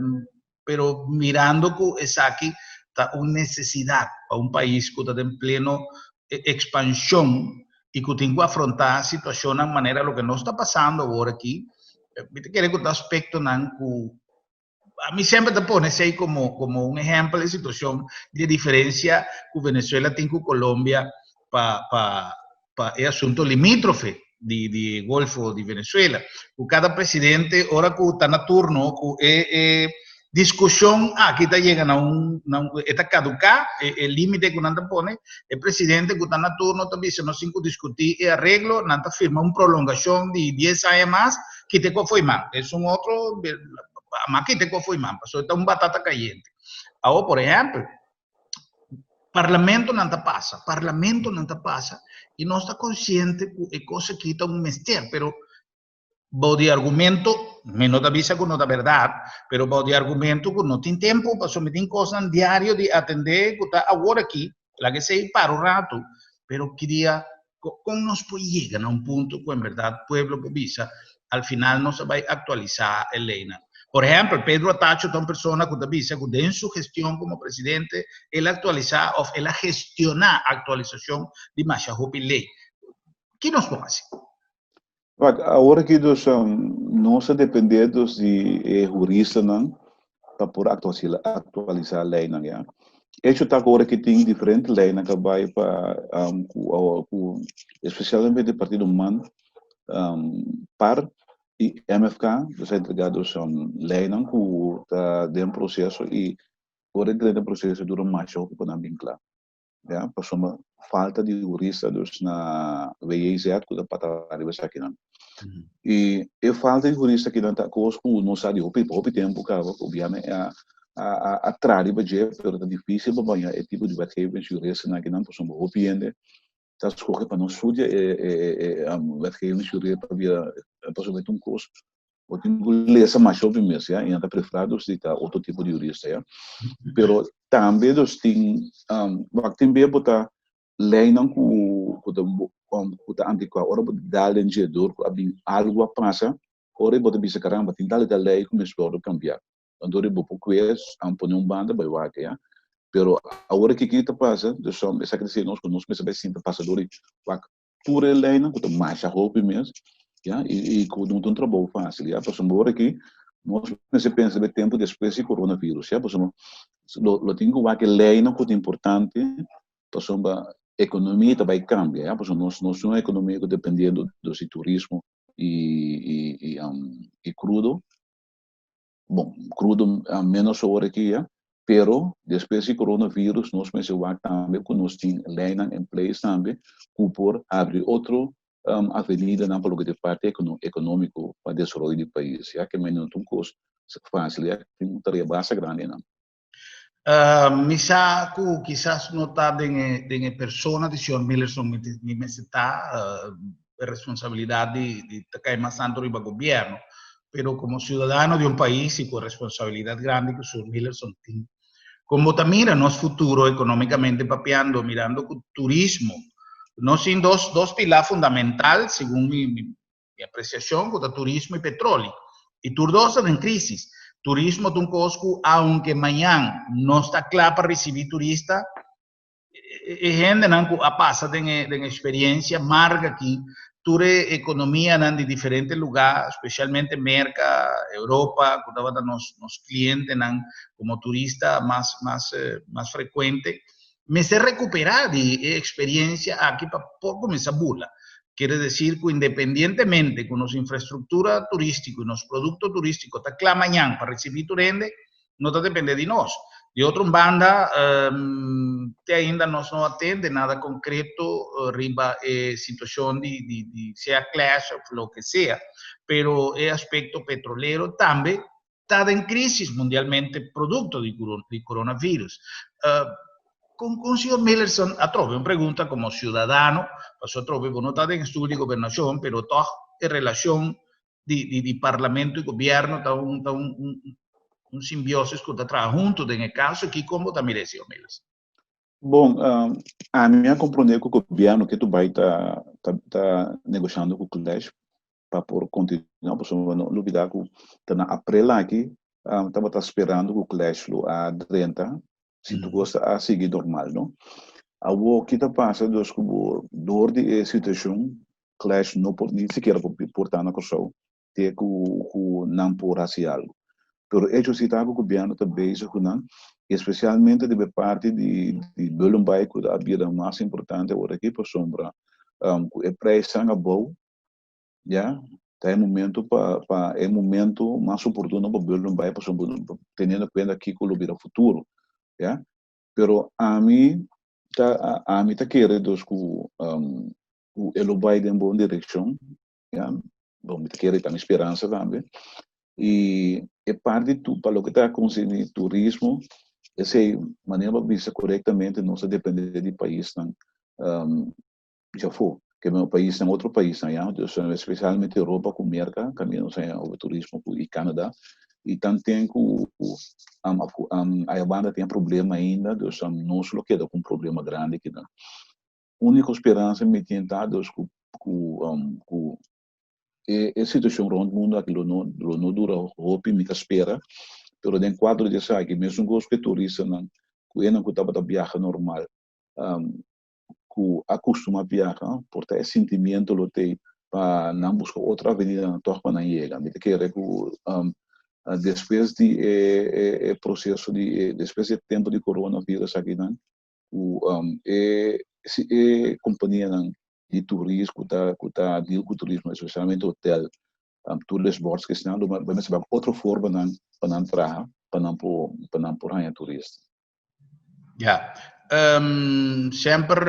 pero mirando ku esaki ta un nesesidat pa un pais ku ta den pleno ekspanshon i ku tin ku afrontá situashonnan manera loke nos ta pasando awor aki, mi ta kere ku ta aspektonan ku ami semper ta pone esei komo komo un ehèmpel e situashon di e diferensia ku Venezuela tin ku Colombia pa pa pa e asunto limítrofe di di e Golfo di Venezuela, ku kada presidente ora ku ta na turno ku e e diskushon aki ta yega na un na un e ta kaduká e e límite ku nan ta pone, e presidente ku ta na turno ta bisa nos tin ku diskutí e areglo, nan ta firma un prolongashon di dies aña mas, kite ku a fo'i man. Esun otro ama kite ku a fo'i man, pasobra ta un batata kayente. Awor, por ehèmpel, Parlamentonan ta pasa, parlamentonan ta pasa y nos ta consciente cu e cos aki ta un mester, pero bou di argumento, mi no ta bisa cu no ta berdad, pero bou di argumento cu no tin tempo pasobra mi tin cosnan diario di atende cu ta awor aki, laga esey para un rato, pero ki dia, con nos por yega na un punto cu en berdad pueblo por bisa al final nos a bay actualisa e leynan. Por ehempel, Pedro Atacho ta un persona cu ta bisa cu den su gestion como presidente el a actualisa of el a gestiona actualisacion di masha hopi ley. Ki nos por haci? Wak, awor aki dus nos ta dependé dus di e huristanan pa por aktualisá leinan, ya. Hecho ta ku awor aki tin diferente leinan ku a bai pa ku espesialmente partido man, par i MFK dus a entregá dus leinan ku ta den proseso i ora e drenta proseso dura masha hopi pa nan bin kla. Ya, pasobra falta di hurista dus na WJZ ku ta pata riba esakinan. I e falta di hurista akinan ta kos ku nos sa di hopi hopi tempu kaba, gobièrnu a a a traha riba dje, pero ta difísil pa baña e tipo di wetgevingsjuristanan akinan pasobra hopi hende ta skohe pa no studia e e e wetgevingsjurist pabia pasobra e ta un kos Bo tin ku lesa masha hopi mes, ya, i nan ta preferá dus di ta otro tipo di jurista, ya. Pero tambe dus tin, wak tin bia bo ta leinan ku ku ta ku ta antikuá. Ora bo dal den dje dor ku a bin algu a pasa, ora bo ta bisa karamba tin tal i tal lei ku mester wòrdu kambiá. Anto bo por kue pone un banda bai wak, ya. Pero awor aki kiko ta pasa, dus esaki ta siña nos ku nos mester bai sinta pasa dor di wak Tur e leinan ku ta masha hopi mes, ya, i ku no ta un trabou fásil, ya, pasobra ora aki nos mester pensa riba e tempu despues di coronavirus, ya, pasobra lo lo tin ku wak e leinan ku ta importante pasobra ekonomia ta bai kambia, ya, pasobra nos nos un ekonomia ku dependiendo di turismo i i i i krudo. Bon, crudo menos awor aki ya, pero despues di coronavirus nos mester wak tambe cu nos tin leynan en place tambe cu por habri otro avenidanan pa loke ta e parti economico pa desaroyo di pais, ya ke no ta un cos facil ya, tin un tarea basta grandi nan. Mi sa cu kisas no ta den e den e persona di señor Millerson mi mi mester ta e responsabilidad di di ta cay mas tanto riba gobierno, pero como ciudadano di un pais y cu e responsabilidad grandi cu señor Millerson tin, con bo ta mira nos futuro economicamente papiando mirando cu turismo nos tin dos dos pilar fundamental segun mi mi Mi apresiashon ku ta turismo i petroli. I tur dos ta den krisis. Turismo ta un kos ku aunke mañan no sta kla pa risibí turista, e hendenan ku a pasa den e den e eksperiensia marga aki tur e ekonomianan di diferente lugá, spesialmente Merka, Europa, ku tabata nos nos klientenan komo turista mas mas mas frekuente, Mester recuperá di e experiencia aki pa por cuminsa bula. Quiere decir cu independientemente cu nos infraestructura turistico y nos producto turistico ta cla mañan pa ricibi tur hende, no ta depende di nos. Di otro un banda, te ainda nos no a tende nada concreto riba e situacion di di sea clash of loke sea, pero e aspecto petrolero tambe ta den crisis mundialmente producto di di coronavirus. Con con señor Millerson atrobe un pregunta como ciudadano, paso atrobe bo no ta den stoel di gobernacion, pero toch e relacion di di di parlamento y gobierno ta un ta un un un simbiosis cu ta traha hunto den e caso aki, con bo ta mira e señor Millerson? Bon, ami a comprende cu gobierno ke tu bai ta ta ta negoshando cu Clash pa por continua, pasobra no lubida cu ta na april aki tabata sperando cu Clash lo a drenta si tur cos a sigui normal, no? Awor ki ta pasa dus cu bo door di e situacion Clash no por ni sikiera por por ta na Corsou te cu cu nan por haci algo. Pero hecho si ta cu gobierno ta bezig cu nan y especialmente riba e parti di di Bullenbaai cu a bira mas importante awor aki pasobra cu e prijsnan abou Ya, ta e momento pa pa e momento mas oportuno pa Bullen bai pasobra teniendo cuenta kico lo bira futuro, ya. Pero ami ta ami ta kere dus cu cu e lo bai den bon direccion, ya. Bon, mi ta kere, ta mi speransa tambe. Y e parti tu pa loke ta concerni turismo, esey manera bo a bisa corectamente nos ta depende di paisnan djafó, ke men paisnan, otro paisnan ya, dus espesialmente Europa ku Merka, kaminda nos haña hopi turismo ku i Canada, i tanten ku ayabanda tin e problema ainda, dus nos lo keda ku un problema grandi kinan. Úniko speransa mi tin ta dus ku ku ku e e situashon rònt mundu aki lo no lo no dura hopi, mi ta spera, pero den kuadro di esaki mesun kos ku e turistanan ku enan ku tabata biaha normal, ku a kustuma biaha, por ta e sentimiento lo tei pa nan buska otro avenidanan tòg pa nan yega. Mi ta kere ku despues di e e proseso di e despues di e tempu di coronavirus akinan ku e si e kompanianan di turismo ku ta ku ta deal ku turismo espesialmente hotel tur les bòrds ku esnan lo bai mester wak otro formanan pa nan traha pa nan por pa nan por haña turista. Ya. Semper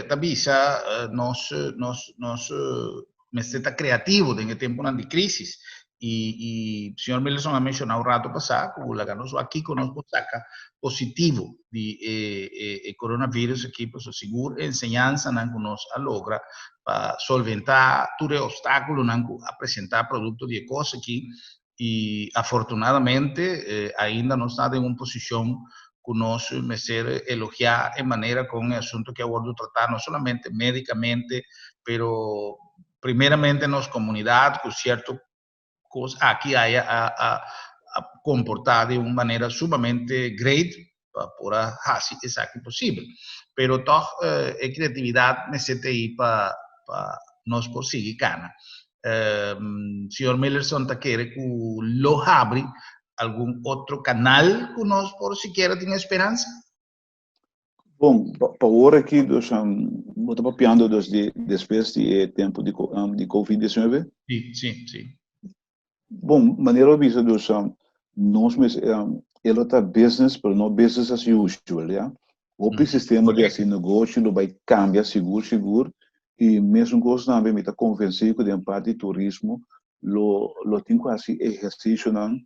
ta bisa nos nos nos mester ta creativo den e temponan di crisis. Y y señor Millerson a menciona un rato pasá cu laga nos wak kico nos por saca positivo di e e e coronavirus aki pasobra sigur e enseñansanan cu nos a logra pa solventa tur e obstaculonan cu a presenta producto di e cos aki y afortunadamente ainda nos ta den un posicion cu nos mester elogia e manera con e asunto aki a wordo trata, no solamente medicamente, pero primeramente nos comunidad cu cierto cos aki aya a a a comporta di un manera sumamente great pa por a haci esaki posibel. Pero toch e creatividad mester ta ey pa pa nos por sigui cana. Señor Millerson ta kere ku lo habri algun otro kanal ku nos por sikiera tin esperansa? Bon, pa ora aki dus bo ta papiando dus di despues di e tempu di di covid diesnuebe? Si, si, si. Bon, manera bo bisa dus nos mes e lo ta business pero no business as usual, ya. Hopi sistema di hasi negoshi lo bai kambia sigur sigur i mesun kos tambe mi ta konvensí ku den parti di turismo lo lo tin ku hasi ehersisionan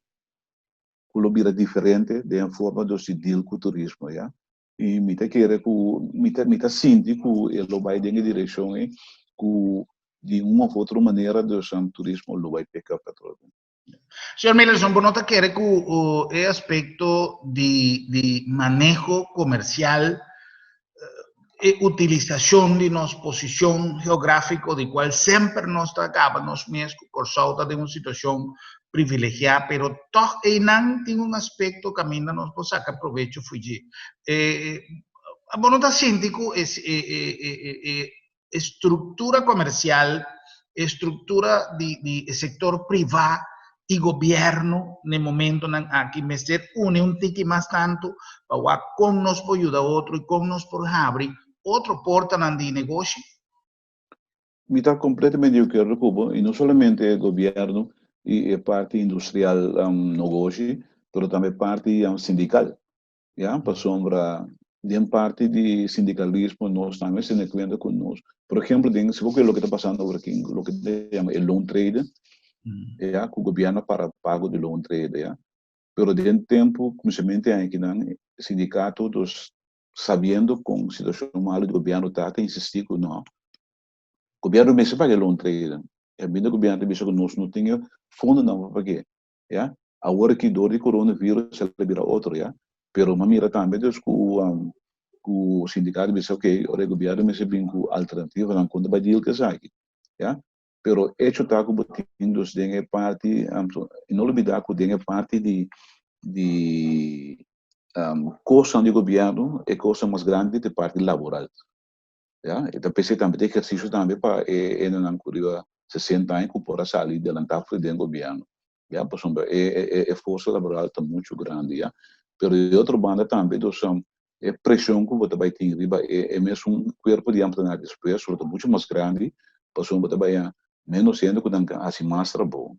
ku lo bira diferente den forma dus di deal ku turismo, ya. I mi ta kere ku mi ta mi ta sinti ku e lo bai den e direkshon ei ku di un òf otro manera dus turismo lo bai pick up atrobe. Señor Millerson, bo no ta kere ku e aspekto di di maneho komersial, e utilisashon di nos posishon geográfiko di kual semper nos ta kaba nos mes ku Kòrsou ta den un situashon privilegiá, pero tòg einan tin un aspekto kaminda nos por saka probecho for dje. Bo no ta sinti ku e e struktura komersial, e struktura di di e sektor privá i gobièrnu na e momentonan aki mester uni un tiki mas tantu pa wak kon nos por yuda otro i kon nos por habri otro portanan di negoshi? Mi ta kompletamente di akuerdo ku bo, i no solamente e gobièrnu i e parti industrial nogoshi, pero tambe parti sindikal. Ya, pasobra den parti di sindikalismo nos tambe tene kuenta ku nos. Por ehempel, den si bo kere loke ta pasando awor aki, loke ta yama e loontrede, ya, ku gobièrnu a para pago di loontrede, ya. Pero den tempu, kuminsamentu di aña akinan, sindikato dos sabiendo kon situashon malu di gobièrnu ta, ta insistí ku no, gobièrnu mester paga e loontrede. E aminda gobièrnu ta bisa ku nos no tin e fondonan pa pag'é. ya. Awor aki dor di coronavirus el a bira otro, ya. Pero m'a mira tambe dus cu cu sindicato bisa ok, ora e gobierno mester bin cu alternativanan con ta bay deal cu esaki, ya. Pero hecho ta cu bo tin dus den e parti, y no olbida cu den e parti di di cosnan di gobierno e cosnan mas grandi ta e parti laboral. Ya, e ta p'esei tambe ta ehercicio tambe pa e hendenan cu riba 60 aña cu por a sali delantá for den gobierno. Ya, pasobra e e e forsa laboral ta mucho grandi, ya. Pero di otro banda tambe dus e presion cu bo ta bay tin riba e e mesun cuerpo di ambtenaar despues lo ta mucho mas grandi pasobra bo ta bay a menos hende cu nan haci mas trabou.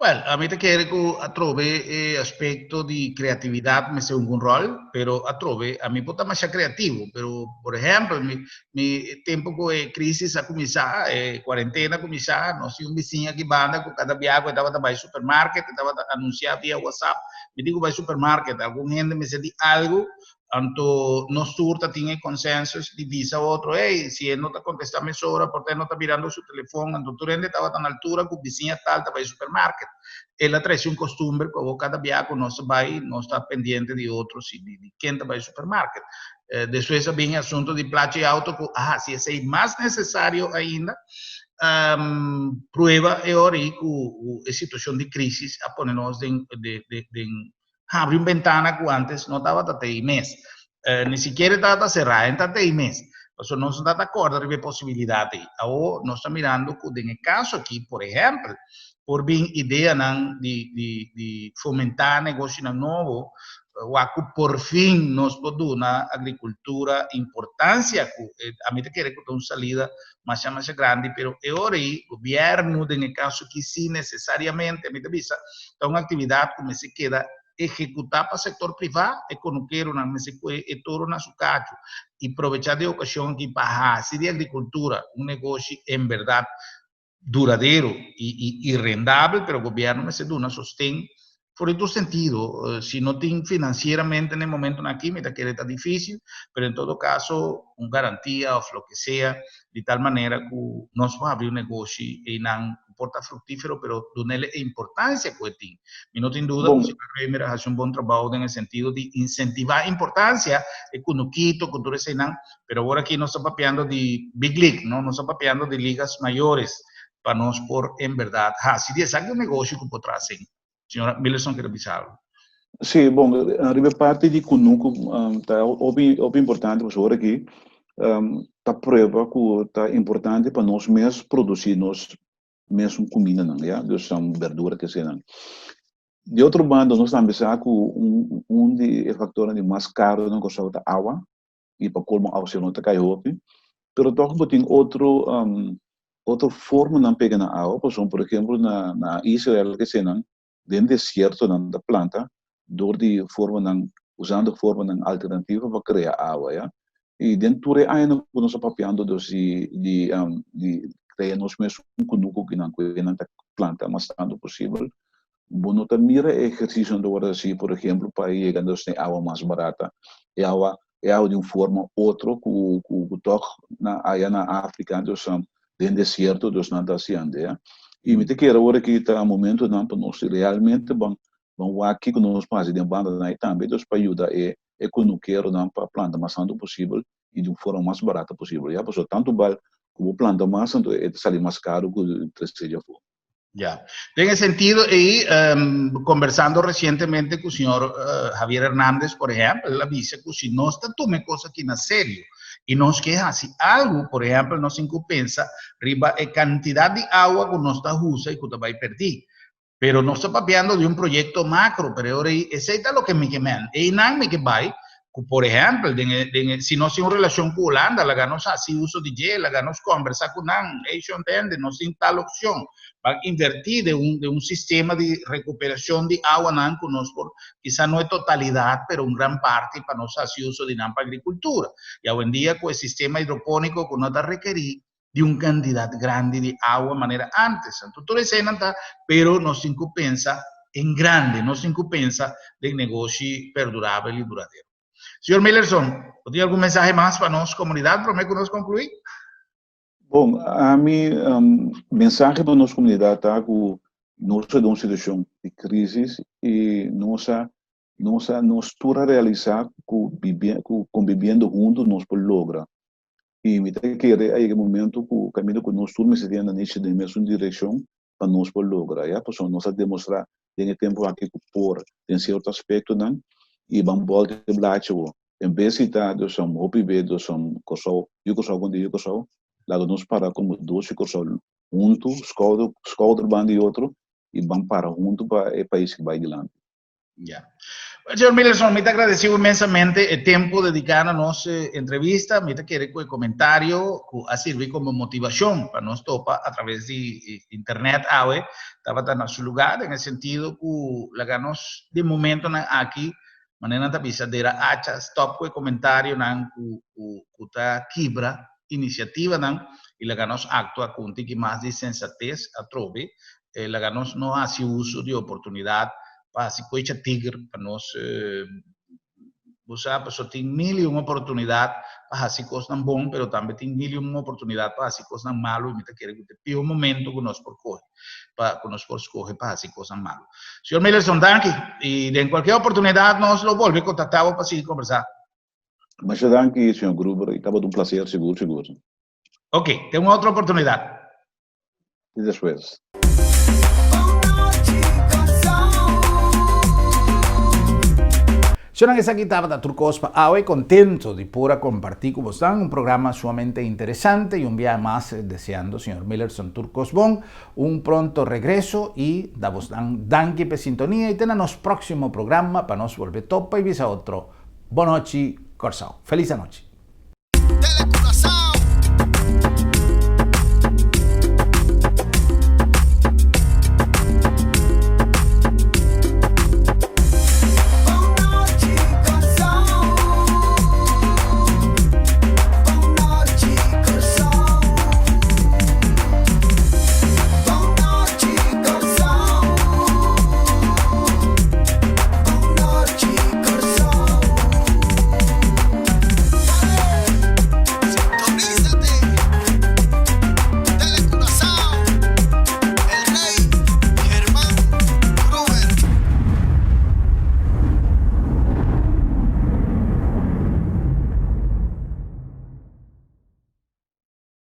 Well, ami ta kere ku atrobe e aspekto di kreatividat mester hunga un ròl, pero atrobe ami por ta masha kreativo, pero por ehèmpel mi mi tempu ku e krisis a kuminsá, e kuarentena a kuminsá, nos tin un bisiña aki banda ku kada bia ku e tabata bai supermarket e tabata anunsiá via whatsapp, mi tin ku bai supermarket, algun hende mester di algu, Anto nos tur ta tin e consensus di bisa otro, hey, si e no ta contesta mesora, por ta e no ta mirando su telefon. Anto tur hende tabata na altura cu bisiña tal ta bay supermarket. El a trece un costumber cu awor cada bia cu nos ta bay, nos ta pendiente di otro si di di ken ta bay supermarket. Despues a bin e asunto di plachi auto cu a haci esey mas necesario ainda. Prueba e ora ey cu e situacion di crisis a pone nos den den Habri un bentana ku antes no tabata te ei mes. Ni sikiera e tabata será, e ta te ei mes. Pasobra nos no ta acorda riba e posibilidad ei. Awo nos ta mirando cu den e caso aki, por ehempel, por bin ideanan di di di fomenta negoshinan nobo, wak cu por fin nos por duna agricultura importancia cu ami ta kere cu ta un salida masha masha grandi, pero e ora ei gobierno den e caso aki si necesariamente, ami ta bisa, ta un actividad cu mester keda ehecuta pa sector priva, e conukeronan mester coge e toro na su cacho y probecha di e ocasion aki pa haci di agricultura un negoshi en berdad duradero y y rendabel, pero gobierno mester duna sosten for di tur sentido. Si no tin financieramente na e momentonan aki mi ta kere ta dificil, pero en todo caso un garantia of loke sea di tal manera cu nos por habri un negoshi eynan cu por ta fructifero pero dunele e importancia cu e tin. Mi no tin duda cu señor Raymer a haci un bon trabao den e sentido di incentiva importancia e cunukito cu tur eseynan, pero awor aki nos ta papiando di big league, no? Nos ta papiando di ligas mayores pa nos por en berdad haci di esaki un negoshi cu por traha sen. Señora Millerson kier a bisa algo. Sí, bon, riba e parti di kunuku ta hopi hopi importante pasobra ora aki ta prueba ku ta importante pa nos mes produsí nos mesun kumindanan, ya, dus berdura ke eseinan. Di otro banda nos tambe sa ku un un di e faktornan di mas karu na Kòrsou ta awa i pa kolmo awa si no ta kai hopi, pero tòg bo tin otro otro formanan pega na awa, pasobra por ehempel na na Israel ke eseinan den desierto nan ta planta dor di formanan usando formanan alternativo pa krea awa ya. I den tur e añanan ku nos a papiando dos di di di krea nos mes un kunuku ku nan ku nan ta planta mas tantu posibel, bo no ta mira e ehersisionan ta wòrdu hasi por ehempel pa yega nos na e awa mas barata, e awa e awa di un forma otro ku ku ku tòg na aya na Afrika dus den desierto dus nan ta hasi ande ya. I mi ta kere ora ki ta momentonan pa nos realmente ban ban wak kiko nos por hasi den bandanan ei tambe dus pa yuda e e kunukeronan pa planta mas tantu posibel i di un forma mas barata posibel ya pasobra tantu bal ku bo planta mas anto e ta sali mas karu ku trese dje afó. Ya. Den e sentido ei, conversando recientemente cu señor Javier Hernandez, por ehempel, el a bisa cu si nos ta tuma e cos aki na serio y nos ke haci algo, por ehempel, nos tin cu pensa riba e cantidad di awa cu nos ta usa y cu ta bay perdi. Pero nos ta papiando di un proyecto macro, pero e ora ei esey ta loke mi ke men. Einan mi ke bay cu por ehempel den e den e si nos tin un relacion cu Hulanda laga nos haci uso di dje, laga nos combersa cu nan, ey shon tende nos tin tal opcion pa inverti den un den un sistema di recuperacion di awanan cu nos por kisa no e totalidad pero un gran parti pa nos haci uso di nan pa agricultura. Y awendia cu e sistema hidroponico cu no ta rekeri di un cantidad grandi di awa manera antes. Anto tur eseinan ta, pero nos tin cu pensa en grande, nos tin cu pensa den negoshi perdurabel y duradero. Señor Millerson, bo tin algun mensahe mas pa nos comunidad prome cu nos conclui? Bon, ami mensahe pa nos comunidad ta cu nos ta den un situacion di crisis y nos a nos a nos tur a realisa cu cu conviviendo hunto nos por logra. I mi ta kere a yega e momento ku kaminda ku nos tur mester tin ananishi den mesun direkshon pa nos por logra, ya. Pasobra nos a demostrá den e tempu aki ku por den sierto aspektonan i ban bòlta e blachi bo. En bes di ta dos un hopi be dos un Kòrsou, yu Kòrsou kontra yu Kòrsou, laga nos para komo dos yu Kòrsou huntu, skouder skouder banda di otro i ban para huntu pa e pais bai dilanti. Ya. Señor Millerson, mi ta agradecido inmensamente e tempo dedicá na nos entrevista. Mi ta kere ku e comentario ku a sirbi como motivacion pa nos topa a traves di internet awe tabata na su lugar den e sentido ku laga nos den momentonan aki manera nan ta bisa dera hacha stop ku e comentarionan ku ku ku ta kibra iniciativanan i laga nos actua ku un tiki mas di sensatez atrobe Laga nos no hasi uso di oportunidat pa hasi koicha tigr pa nos, bo sa, pasobra tin mil i un oportunidat pa hasi kosnan bon, pero tambe tin mil i un oportunidat pa hasi kosnan malu i mi ta kere ku ta e pió momento ku nos por kohe, pa ku nos por skohe pa hasi kosnan malu. Señor Millerson, danki i den kualke oportunidat nos lo bolbe kontaktá bo pa sigui kombersá. Masha danki, señor Gruber, i tabata un plaser sigur sigur. Ok, te un otro oportunidat. I despues. Shonnan esaki tabata tur kos pa awe, kontento di por a kompartí ku bosnan un programa sumamente interesante i un biaha mas deseando señor Millerson tur kos bon, un pronto regreso i da bosnan danki p'e sintonia i te na nos próksimo programa pa nos bolbe topa i bisa otro Bonochi Kòrsou. Felis anochi. Tele.